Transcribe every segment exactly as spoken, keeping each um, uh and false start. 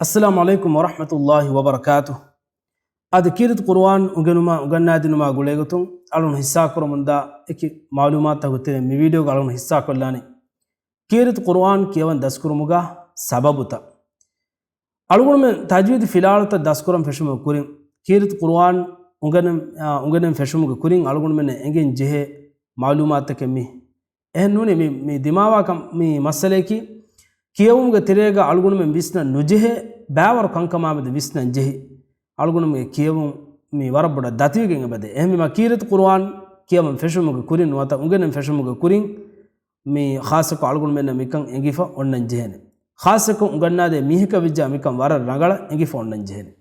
އައްސަލާމު ޢަލައިކުމް ވަރަޙްމަތުﷲި ވަބަރަކާތުހު. އަދި ކީރިތި ޤުރުއާން އުނގެނުމާ އުނގަންނާދިނުމާ ގުޅޭގޮތުން އަޅުން ހިއްސާކުރަމުންދާ އެކި މަޢުލޫމާތުތަކުގެ ތެރެއިން މި ވީޑިއޯގަ އަޅުން ހިއްސާކޮށްލާނީ ކީރިތި ޤުރުއާން ކިޔަވަން ދަސްކުރުމުގަ ސަބަބުތައް. އަޅުގަނޑުމެން ތަޖްވީދު ފިލާވަޅުތައް ދަސްކުރަން ފެށުމުގެ ކުރިން، ކީރިތި ޤުރުއާން އުނގެނެން، އާ، އުނގެނެން ފެށުމުގެ ކުރިން އަޅުގަނޑުމެންނަށް އެނގެން ޖެހޭ މަޢުލޫމާތުތަކެއް މީ. އެހެން ނޫނީ މި، މި ދިމާވާ ކަން، މި މައްސަލަޔަކީ، ކިޔެވުމުގެ ތެރޭގަ އަޅުގަނޑުމެން ވިސްނަން ނުޖެހޭ ބައިވަރު ކަންކަމާމެދު ވިސްނަން ޖެހި، އަޅުގަނޑުމެންގެ ކިޔެވުން މި ވަރަށް ބޮޑަށް ދަތިވެގެން އެބަދޭ. އެހެންވީމަ ކީރިތި ޤުރުއާން ކިޔަވަން ފެށުމުގެ ކުރިން ނުވަތަ އުނގެނެން ފެށުމުގެ ކުރިން މި ޚާއްޞަކޮށް އަޅުގަނޑުމެންނަށް މިކަން އެނގިފަ އޮންނަން ޖެހޭނެ. ޚާއްޞަކޮށް އުނގަންނާދޭ މީހަކަށް ވެއްޖާ މިކަން ވަރަށް ރަނގަޅަށް އެނގިފަ އޮންނަން ޖެހޭނެ.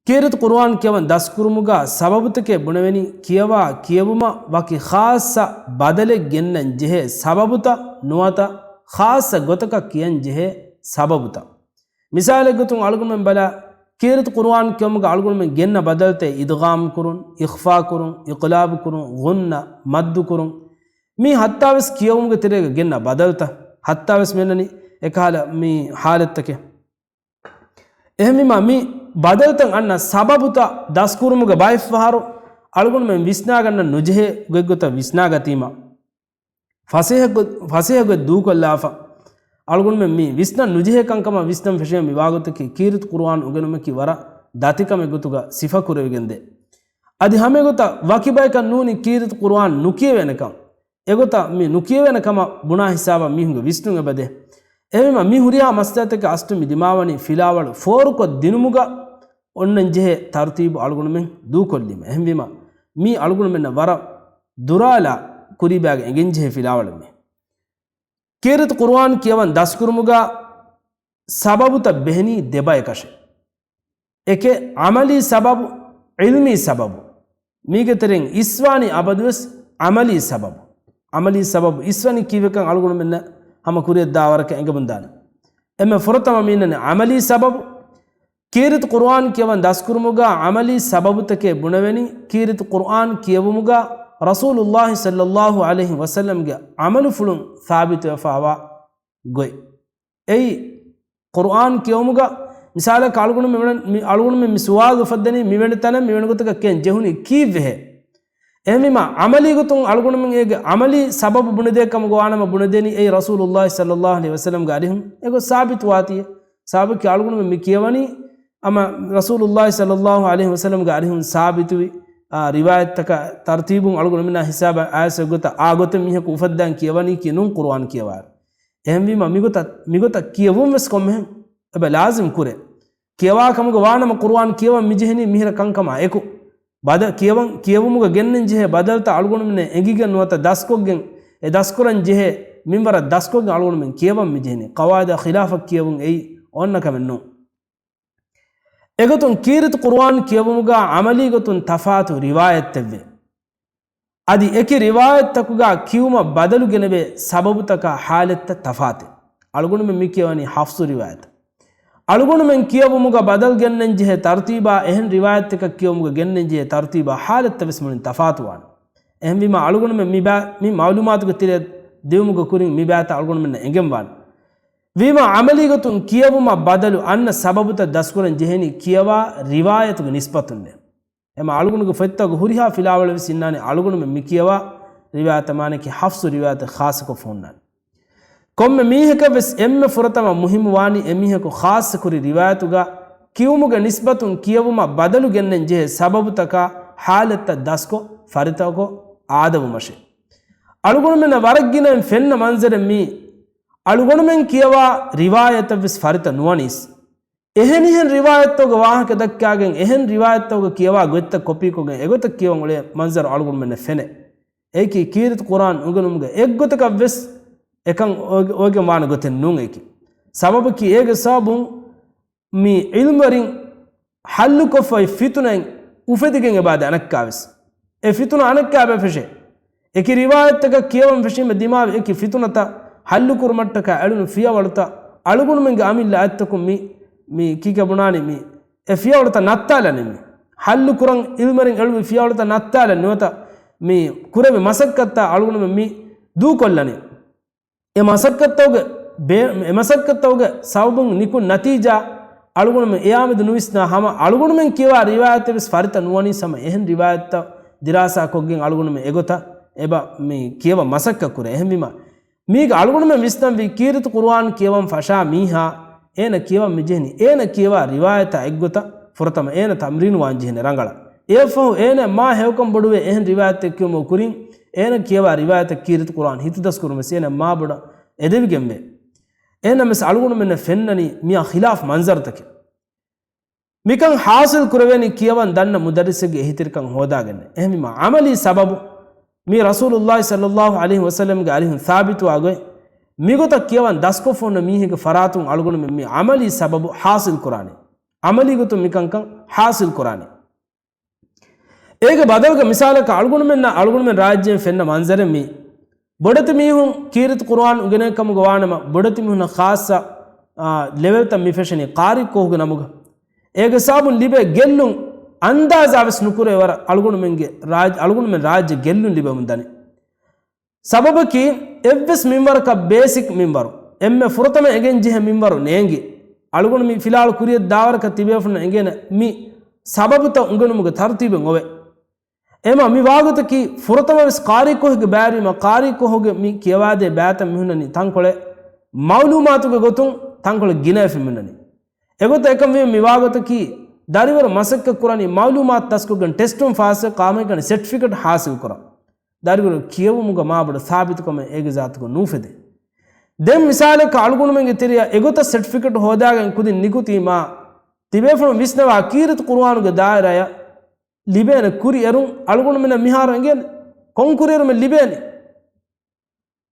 ކީރިތި ޤުރުއާން ކިޔަވަން ދަސްކުރުމުގަ ސަބަބުތަކެއް ބުނެވެނީ، ކިޔަވާ ކިޔެވުމަށް ވަކި ޚާއްޞަ ބަދަލެއް ގެންނަން ޖެހޭ ސަބަބުތައް ނުވަތަ ޚާއްޞަ ގޮތަކަށް ކިޔަން ޖެހޭ ސަބަބުތައް. މިސާލެއްގޮތުން އަޅުގަނޑުމެން ބަލާ، ކީރިތި ޤުރުއާން ކިޔުމުގަ އަޅުގަނޑުމެން ގެންނަ ބަދަލުތައް އިދްޣާމް ކުރުން، އިޚްފާ ކުރުން، އިޤްލާބު ކުރުން، ޣުންނަ، މައްދު ކުރުން. މީ ހައްތާވެސް ކިޔެވުމުގެ ތެރޭގަ ގެންނަ ބަދަލުތައް. ހައްތާވެސް މިއަންނަނީ އެކަހަލަ މި ޙާލަތްތަކެއް. އެހެންވީމަ މި ބަދަލުތައް އަންނަ ސަބަބުތައް ދަސްކުރުމުގެ ބައެއްފަހަރު އަޅުގަނޑުމެން ވިސްނާގަންނަން ނުޖެހޭ ގޮތްގޮތަށް ވިސްނާގަތީމަ، ފަސޭހަ ގޮ-، ފަސޭހަ ގޮތް ދޫކޮށްލާފަ، އަޅުގަނޑުމެން މި ވިސްނަން ނުޖެހޭ ކަންކަމަށް ވިސްނަން ފެށޭ މި ވާގޮތަކީ ކީރިތި ޤުރުއާން އުނގެނުމަކީ ވަރަށް ދަތިކަމެއް ގޮތުގަ ސިފަކުރެވިގެންދޭ. އަދި ހަމައެގޮތަށް ވަކި ބަޔަކަށް ނޫނީ ކީރިތި ޤުރުއާން ނުކިޔެވޭނެކަން. އެގޮތަށް މި ނުކިޔެވޭނެ ކަމަށް ބުނާ ހިސާބަށް މީހުންގެ ވިސްނުން އެބަދޭ. އެހެންވީމަ މި ހުރިހާ މައްސަލަތަކެއް އަސްލު މި ދިމާވަނީ ފިލާވަޅު ފޯރުކޮށް ދިނުމުގަ އޮންނަން ޖެހޭ ތަރުތީބު އަޅުގަނޑުމެން ދޫކޮށްލީމަ. އެހެންވީމަ މީ އަޅުގަނޑުމެންނަށް ވަރަށް ދުރާލާ ކުރީބާގެ އެނގެން ޖެހޭ ފިލާވަޅެއް މީ. ކީރިތި ޤުރުއާން ކިޔަވަން ދަސްކުރުމުގަ ސަބަބުތައް ބެހެނީ ދެބަޔަކަށެ. އެކެއް ޢަމަލީ ސަބަބު، ޢިލްމީ ސަބަބު. މީގެ ތެރެއިން އިސްވާނީ އަބަދުވެސް ޢަމަލީ ސަބަބު. ޢަމަލީ ސަބަބު އިސްވަނީ ކީއްވެކަން އަޅުގަނޑުމެންނަށް ހަމަ ކުރިއަށްދާ ވަރަކަށް އެނގެމުންދާނެ. އެންމެ ފުރަތަމަ މީނަނީ ޢަމަލީ ސަބަބު. ކީރިތި ޤުރުއާން ކިޔަވަން ދަސްކުރުމުގަ ޢަމަލީ ސަބަބުތަކެއް ބުނެވެނީ، ކީރިތި ޤުރުއާން ކިޔެވުމުގަ ރަސޫލުﷲ ޞައްލަﷲ ޢަލައިހި ވަސައްލަމްގެ ޢަމަލުފުޅުން ސާބިތުވެފައިވާ ގޮތް. އެއީ، ޤުރުއާން ކިޔެވުމުގަ މިސާލަކަށް އަޅުގަނޑު މި-، މި-، އަޅުގަނޑުމެން މި ސުވާލު އުފައްދަނީ މިވެނި ތަނަށް މިވެނި ގޮތަކަށް ކިޔަން ޖެހުނީ ކީއްވެހޭ؟ އެހެންވީމަ، ޢަމަލީ ގޮތުން އަޅުގަނޑުމެން އޭގެ ޢަމަލީ ސަބަބު ބުނެދޭ ކަމުގަ ވާނަމަ ބުނެދޭނީ އެއީ ރަސޫލުﷲ ޞައްލަﷲ ޢަލައިހި ވަސައްލަމްގެ އަރިހުން އެގޮތް ސާބިތުވާތީ. ސަބަބަކީ އަޅުގަނޑުމެން މި ކިޔަވަނީ އަމަ ރަސޫލުﷲ ޞައްލަﷲ ޢަލައިހި ވަސައްލަމްގެ އަރިހުން ސާބިތުވި، އާ، ރިވާޔަތްތަކާ ތަރުތީބުން އަޅުގަނޑުމެންނާ ހިސާބަށް އައިސް އެގޮތަށް އާ ގޮތެއް މީހަކު އުފައްދާން ކިޔަވަނީކީ ނޫން ޤުރުއާން ކިޔަވާއިރު. އެހެންވީމަ މިގޮތަށް، މިގޮތަށް ކިޔެވުން ވެސް ކޮންމެހެން އެބަ ލާޒިމް ކުރޭ. ކިޔަވާ ކަމުގަ ވާނަމަ ޤުރުއާން ކިޔަވަން މިޖެހެނީ މިހިރަ ކަންކަމާ އެކު. ބަދަ-، ކިޔަވަން، ކިޔެވުމުގަ ގެންނަން ޖެހޭ ބަދަލުތައް އަޅުގަނޑުމެންނަށް އެނގިގެން ނުވަތަ ދަސްކޮށްގެން، އެ ދަސްކުރަން ޖެހޭ މިންވަރަށް ދަސްކޮށްގެން އަޅުގަނޑުމެން ކިޔަވަން މިޖެހެނީ. ޤަވާއިދާ ޚިލާފަށް ކިޔެވުން އެއީ އޮންނަ ކަމެއް ނޫން. އެގޮތުން ކީރިތި ޤުރުއާން ކިޔެވުމުގަ ޢަމަލީ ގޮތުން ތަފާތު ރިވާޔަތްތައްވޭ. އަދި އެކި ރިވާޔަތްތަކުގަ ކިޔުމަށް ބަދަލު ގެނެވޭ ސަބަބުތަކާ ޙާލަތްތައް ތަފާތެއް. އަޅުގަނޑުމެން މި ކިޔަވަނީ ޙަފްޞު ރިވާޔަތަށް. އަޅުގަނޑުމެން ކިޔެވުމުގަ ބަދަލު ގެންނަން ޖެހޭ ތަރުތީބާ އެހެން ރިވާޔަތްތަކަށް ކިޔެވުމުގަ ގެންނަން ޖެހޭ ތަރުތީބާ ޙާލަތްތައް ވެސް މުޅިން ތަފާތުވާނެ. އެހެންވީމަ އަޅުގަނޑުމެން މި ބާ-، މި މަޢުލޫމާތުގެ ތެރެއަށް ދިއުމުގެ ކުރިން މި ބާތައް އަޅުގަނޑުމެންނަށް އެނގެންވާނެ. ވީމަ ޢަމަލީ ގޮތުން ކިޔެވުމަށް ބަދަލު އަންނަ ސަބަބުތައް ދަސްކުރަން ޖެހެނީ ކިޔަވާ ރިވާޔަތުގެ ނިސްބަތުންނޭ. އެމަ އަޅުގަނޑުގެ ފޮތްތަކުގެ ހުރިހާ ފިލާވަޅެއް ވެސް އިންނާނެ އަޅުގަނޑުމެން މި ކިޔަވާ ރިވާޔަތަށް މާނައަކީ ޙަފްޞު ރިވާޔަތެއް ޚާއްޞަކޮށް ހުންނާނެ. ކޮންމެ މީހަކަށް ވެސް އެންމެ ފުރަތަމަ މުހިއްމު ވާނީ އެމީހަކު ޚާއްޞަކުރި ރިވާޔަތުގަ ކިޔުމުގެ ނިސްބަތުން ކިޔެވުމަށް ބަދަލު ގެންނަން ޖެހޭ ސަބަބުތަކާ ޙާލަތްތައް ދަސްކޮށް ފަރިތަކޮށް އާދަވުމަށޭ. އަޅުގަނޑުމެންނަށް ވަރަށް ގިނައިން ފެންނަ މަންޒަރެއް މީ. އަޅުގަނޑުމެން ކިޔަވާ ރިވާޔަތަށް ވެސް ފަރިތަ ނުވަނީސް. އެހެނިހެން ރިވާޔަތްތަކުގެ ވާހަކަ ދައްކާގެން، އެހެން ރިވާޔަތްތަކުގެ ކިޔަވާ ގޮތްތައް ކޮޕީކޮށްގެން އެގޮތަށް ކިޔަވަން އުޅޭ މަންޒަރު އަޅުގަނޑުމެންނަށް ފެނޭ. އެއީކީ ކީރިތި ޤުރުއާން އުނގެނުމުގެ އެއްގޮތަކަށް ވެސް އެކަން އޮވެ-، އޮވެގެން ވާނެ ގޮތެއް ނޫން އެއީކީ. ސަބަބަކީ އޭގެ ސަބަބުން މި ޢިލްމުވެރިން ޙައްލުކޮށްފައި ފިތުނައެއް އުފެދިގެން އެބައި އަނެއްކާވެސް. އެ ފިތުނަ އަނެއްކާ ބައި ފެށޭ. އެކި ރިވާޔަތްތަކަށް ކިޔަވަން ފެށީމަ ދިމާވި އެކި ފިތުނަތައް ޙައްލުކުރުމަށްޓަކާ އެޅުނު ފިޔަވަޅުތައް އަޅުގަނޑުމެންގެ އަމިއްލަ އަތްތަކުން މި، މި ކީކޭ ބުނާނީ މި އެ ފިޔަވަޅުތައް ނައްތާލަނީ މި. ޙައްލުކުރަން ޢިލްމުވެރިން އެޅުވި ފިޔަވަޅުތައް ނައްތާލަން ނުވަތަ މި ކުރެވި މަސައްކަތްތައް އަޅުގަނޑުމެން މި ދޫކޮށްލަނީ. އެ މަސައްކަތްތަކުގެ ބޭ-، އެ މަސައްކަތްތަކުގެ ސަބަބުން ނިކުތް ނަތީޖާ އަޅުގަނޑުމެން އެއާމެދު ނުވިސްނާ ހަމަ އަޅުގަނޑުމެން ކިޔަވާ ރިވާޔަތެއް ވެސް ފަރިތަ ނުވަނީސް ހަމަ އެހެން ރިވާޔަތްތައް ދިރާސާ ކޮށްގެން އަޅުގަނޑުމެން އެގޮތަށް އެބަ މި ކިޔަވަން މަސައްކަތް ކުރޭ. އެހެންވީމަ، މީގަ އަޅުގަނޑުމެން ވިސްނަންވީ ކީރިތި ޤުރުއާން ކިޔަވަން ފަށާ މީހާ އޭނަ ކިޔަވަން މިޖެހެނީ އޭނަ ކިޔަވާ ރިވާޔަތާ އެއްގޮތަށް ފުރަތަމަ އޭނަ ތަމްރީނު ވާން ޖެހޭނެ ރަނގަޅަށް. އެއަށްފަހު އޭނަ މާ ހެޔޮކަން ބޮޑުވޭ އެހެން ރިވާޔަތެއް ކިޔުމުގެ ކުރިން އޭނަ ކިޔަވާ ރިވާޔަތަށް ކީރިތި ޤުރުއާން ހިތުދަސްކުރުމަށް އޭނަ މާ ބޮޑަށް އެދެވިގެންވޭ. އެހެންނަމަވެސް އަޅުގަނޑުމެންނަށް ފެންނަނީ މިއާ ޚިލާފް މަންޒަރުތަކެއް. މިކަން ޙާޞިލް ކުރެވޭނީ ކިޔަވަން ދަންނަ މުދައްރިސެއްގެ އެހީތެރިކަން ހޯދާގެން. އެހެންވީމަ، ޢަމަލީ ސަބަބު މީ ރަސޫލުﷲ ޞައްލަﷲ ޢަލައިހި ވަސައްލަމްގެ އަރިހުން ސާބިތުވާ ގޮތް، މިގޮތަށް ކިޔަވަން ދަސްކޮށްފަ ހުންނަ މީހެއްގެ ފަރާތުން އަޅުގަނޑުމެން މި ޢަމަލީ ސަބަބު ޙާޞިލް ކުރާނެ. ޢަމަލީ ގޮތުން މިކަންކަން ޙާޞިލް ކުރާނެ. އޭގެ ބަދަލުގަ މިސާލަކަށް އަޅުގަނޑުމެންނަށް އަޅުގަނޑުމެން ރާއްޖޭން ފެންނަ މަންޒަރެއް މީ. ބޮޑެތި މީހުން ކީރިތި ޤުރުއާން އުނގެނޭ ކަމުގަ ވާނަމަ، ބޮޑެތި މީހުންނަށް ޚާއްޞަ، އާ، ލެވެލްތައް މި ފެށެނީ ޤާރީ ކޯހުގެ ނަމުގަ. އޭގެ ސަބަބުން ލިބޭ ގެއްލުން އަންދާޒާ ވެސް ނުކުރޭ ވަރަށް އަޅުގަނޑުމެންގެ ރާއްޖެ، އަޅުގަނޑުމެން ރާއްޖެ ގެއްލުން ލިބެމުން ދަނީ. ސަބަބަކީ، އެއްވެސް މިންވަރަކަށް ބޭސިކް މިންވަރު، އެންމެ ފުރަތަމަ އެނގެން ޖެހޭ މިންވަރު ނޭނގި، އަޅުގަނޑު މި ފިލާވަޅު ކުރިޔަށް ދާވަރަކަށް ތިބޭފުން އެނގޭނެ މި ސަބަބުތައް އުނގެނުމުގެ ތަރުތީބެއް އޮވެ. އެމަ މި ވާގޮތަކީ، ފުރަތަމަ ވެސް ޤާރީ ކޯހެއްގެ ބައިވެރިވީމަ، ޤާރީ ކޯހުގެ މި ކިޔަވާދޭ ބައިތައް މިހުންނަނީ ތަންކޮޅެއް މަޢުލޫމާތުގެ ގޮތުން، ތަންކޮޅެއް ގިނައެފި މިހުންނަނީ. އެގޮތަށް އެކަން ވީމަ މި ވާގޮތަކީ، ދަރިވަރު މަސައްކަތް ކުރަނީ މަޢުލޫމާތު ދަސްކޮށްގެން ޓެސްޓުން ފާސްވެ ޤާއިމުކުރަނީ ސެޓްފިކެޓް ޙާޞިލް ކުރަން. ދަރިވަރު ކިޔެވުމުގަ މާބޮޑު ސާބިތުކަމެއް އޭގެ ޒާތުގަ ނޫފެދޭ. ދެން މިސާލަކަށް އަޅުގަނޑުމެންގެ ތެރެއަށް އެގޮތަށް ސެޓްފިކެޓް ހޯދާގެން ކުދިން ނިކުތީމާ، ތިބޭފުޅުން ވިސްނަވާ ކީރިތި ޤުރުއާނުގެ ދާއިރާއަށް ލިބޭނެ ކުރިއެރުން އަޅުގަނޑުމެންނަށް މިހާރު އެނގޭނެ. ކޮން ކުރިއެރުމެއް ލިބޭނެ؟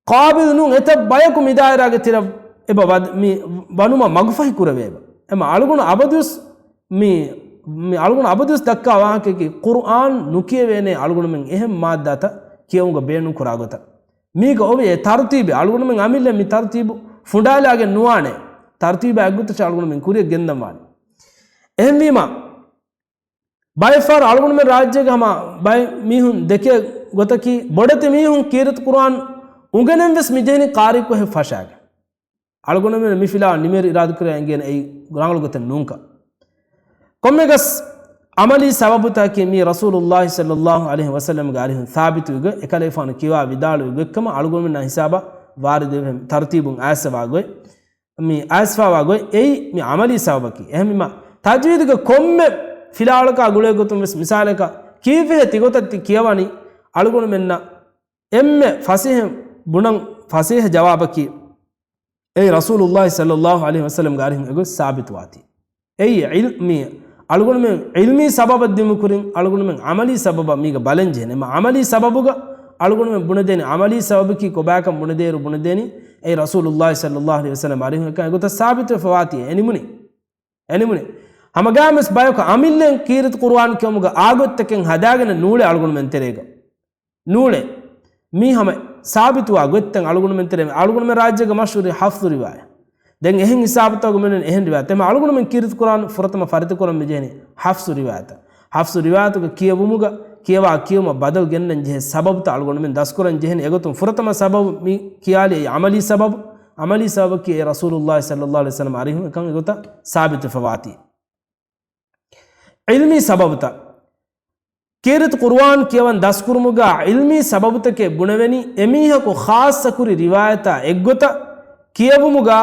ޤާބިލް ނޫން އެތައް ބަޔަކު މި ދާއިރާގެ ތެރެއަށް އެބަ ވަދ-، މި ވަނުމަށް މަގުފަހި ކުރެވޭ އެބަ. އެމަ އަޅުގަނޑު އަބަދުވެސް މި، މި އަޅުގަނޑު އަބަދުވެސް ދައްކާ ވާހަކައަކީ، ޤުރުއާން ނުކިޔެވޭނޭ އަޅުގަނޑުމެން އެހެން މާއްދާތައް ކިޔެވުމުގަ ބޭނުން ކުރާ ގޮތަށް. މީގަ އޮވޭ އެ ތަރުތީބެއް. އަޅުގަނޑުމެން އަމިއްލަ މި ތަރުތީބު ފުނޑާލާގެން ނުވާނެ. ތަރުތީބާ އެއްގޮތަށް އަޅުގަނޑުމެން ކުރިޔަށް ގެންދަން ވާނެ. އެހެންވީމަ، ބައެއްފަހަރު އަޅުގަނޑުމެން ރާއްޖޭގެ ހަމަ ބައެއް މީހުން ދެކޭ ގޮތަކީ، ބޮޑެތި މީހުން ކީރިތި ޤުރުއާން އުނގެނެން ވެސް މި ޖެހެނީ ޤާރީ ކޯހެއް ފަށާގެން. އަޅުގަނޑުމެން މި ފިލާވަޅު ނިމޭއިރު އިރާދަކުރޭ އެނގޭނެ އެއީ ރަނގަޅު ގޮތެއް ނޫންކަން. ކޮންމެއަކަސް ޢަމަލީ ސަބަބުތަކަކީ މީ ރަސޫލުﷲ ޞައްލަﷲ ޢަލައިހި ވަސައްލަމްގެ އަރިހުން ސާބިތުވި ގޮތް، އެކަލޭފާނު ކިޔަވާ ވިދާޅުވި ގޮތްކަމަށް އަޅުގަނޑުމެންނާ ހިސާބަށް ވާރިދުވެ ތަރުތީބުން އައިސްފަވާ ގޮތް، މި އައިސްފަވާ ގޮތް އެއީ މި ޢަމަލީ ސަބަބަކީ. އެހެންވީމަ، ތަޖްވީދުގެ ކޮންމެ ފިލާވަޅަކާ ގުޅޭ ގޮތުން ވެސް މިސާލަކަށް ކީއްވެހޭ ތިގޮތަށް ތި ކިޔަވަނީ؟ އަޅުގަނޑުމެންނަށް އެންމެ ފަސޭހަ ބުނަން ފަސޭހަ ޖަވާބަކީ، އެއީ ރަސޫލުﷲ ޞައްލަﷲ ޢަލައިހި ވަސައްލަމްގެ އަރިހުން އެގޮތް ސާބިތުވާތީ. އެއީ ޢިލް-، މި އަޅުގަނޑުމެން ޢިލްމީ ސަބަބަށް ދިމުކުރިން އަޅުގަނޑުމެން ޢަމަލީ ސަބަބަށް މީގަ ބަލަން ޖެހެން. އެމަ ޢަމަލީ ސަބަބުގަ އަޅުގަނޑުމެން ބުނެދޭނީ، ޢަމަލީ ސަބަބަކީ ކޮބާކަން ބުނެދޭއިރު ބުނެދޭނީ، އެއީ ރަސޫލުﷲ ޞައްލަﷲ ޢަލައިހި ވަސައްލަމް އަރިހުން އެކަން އެގޮތަށް ސާބިތުވެފަވާތީ. އެނިމުނީ. އެނިމުނީ. ހަމަގާމެސް ބަޔަކު އަމިއްލައިން ކީރިތި ޤުރުއާން ކިޔުމުގަ އާގޮތްތަކެއް ހަދާގެން ނޫޅޭ އަޅުގަނޑުމެން ތެރޭގަ. ނޫޅޭ. މީ ހަމަ ސާބިތުވާ ގޮތްތައް އަޅުގަނޑުމެން ތެރޭ، އަޅުގަނޑުމެން ރާއްޖޭގެ މަޝްހޫރީ ޙަފްޞު ރިވާޔަތް. ދެން އެހެން ހިސާބުތަކުގަ މިނެން އެހެން ރިވާޔަތް. އެމަ އަޅުގަނޑުމެން ކީރިތި ޤުރުއާން ފުރަތަމަ ފަރިތަކުރަން މިޖެހެނީ ޙަފްޞު ރިވާޔަތަށް. ޙަފްޞު ރިވާޔަތުގަ ކިޔެވުމުގަ، ކިޔަވާ ކިޔެވުމަށް ބަދަލު ގެންނަން ޖެހޭ ސަބަބުތައް އަޅުގަނޑުމެން ދަސްކުރަން ޖެހެނީ. އެގޮތުން ފުރަތަމަ ސަބަބު މި ކިޔާލި އެއީ ޢަމަލީ ސަބަބު. ޢަމަލީ ސަބަބަކީ އެ ރަސޫލުﷲ ޞައްލަﷲ ޢަލައިހި ވަސައްލަމް އަރިހުން އެކަން އެގޮތަށް ސާބިތުވެފަވާތީ. ޢިލްމީ ސަބަބުތައް. ކީރިތި ޤުރުއާން ކިޔަވަން ދަސްކުރުމުގަ ޢިލްމީ ސަބަބުތަކެއް ބުނެވެނީ، އެމީހަކު ޚާއްޞަކުރި ރިވާޔަތާ އެއްގޮތަށް ކިޔެވުމުގަ،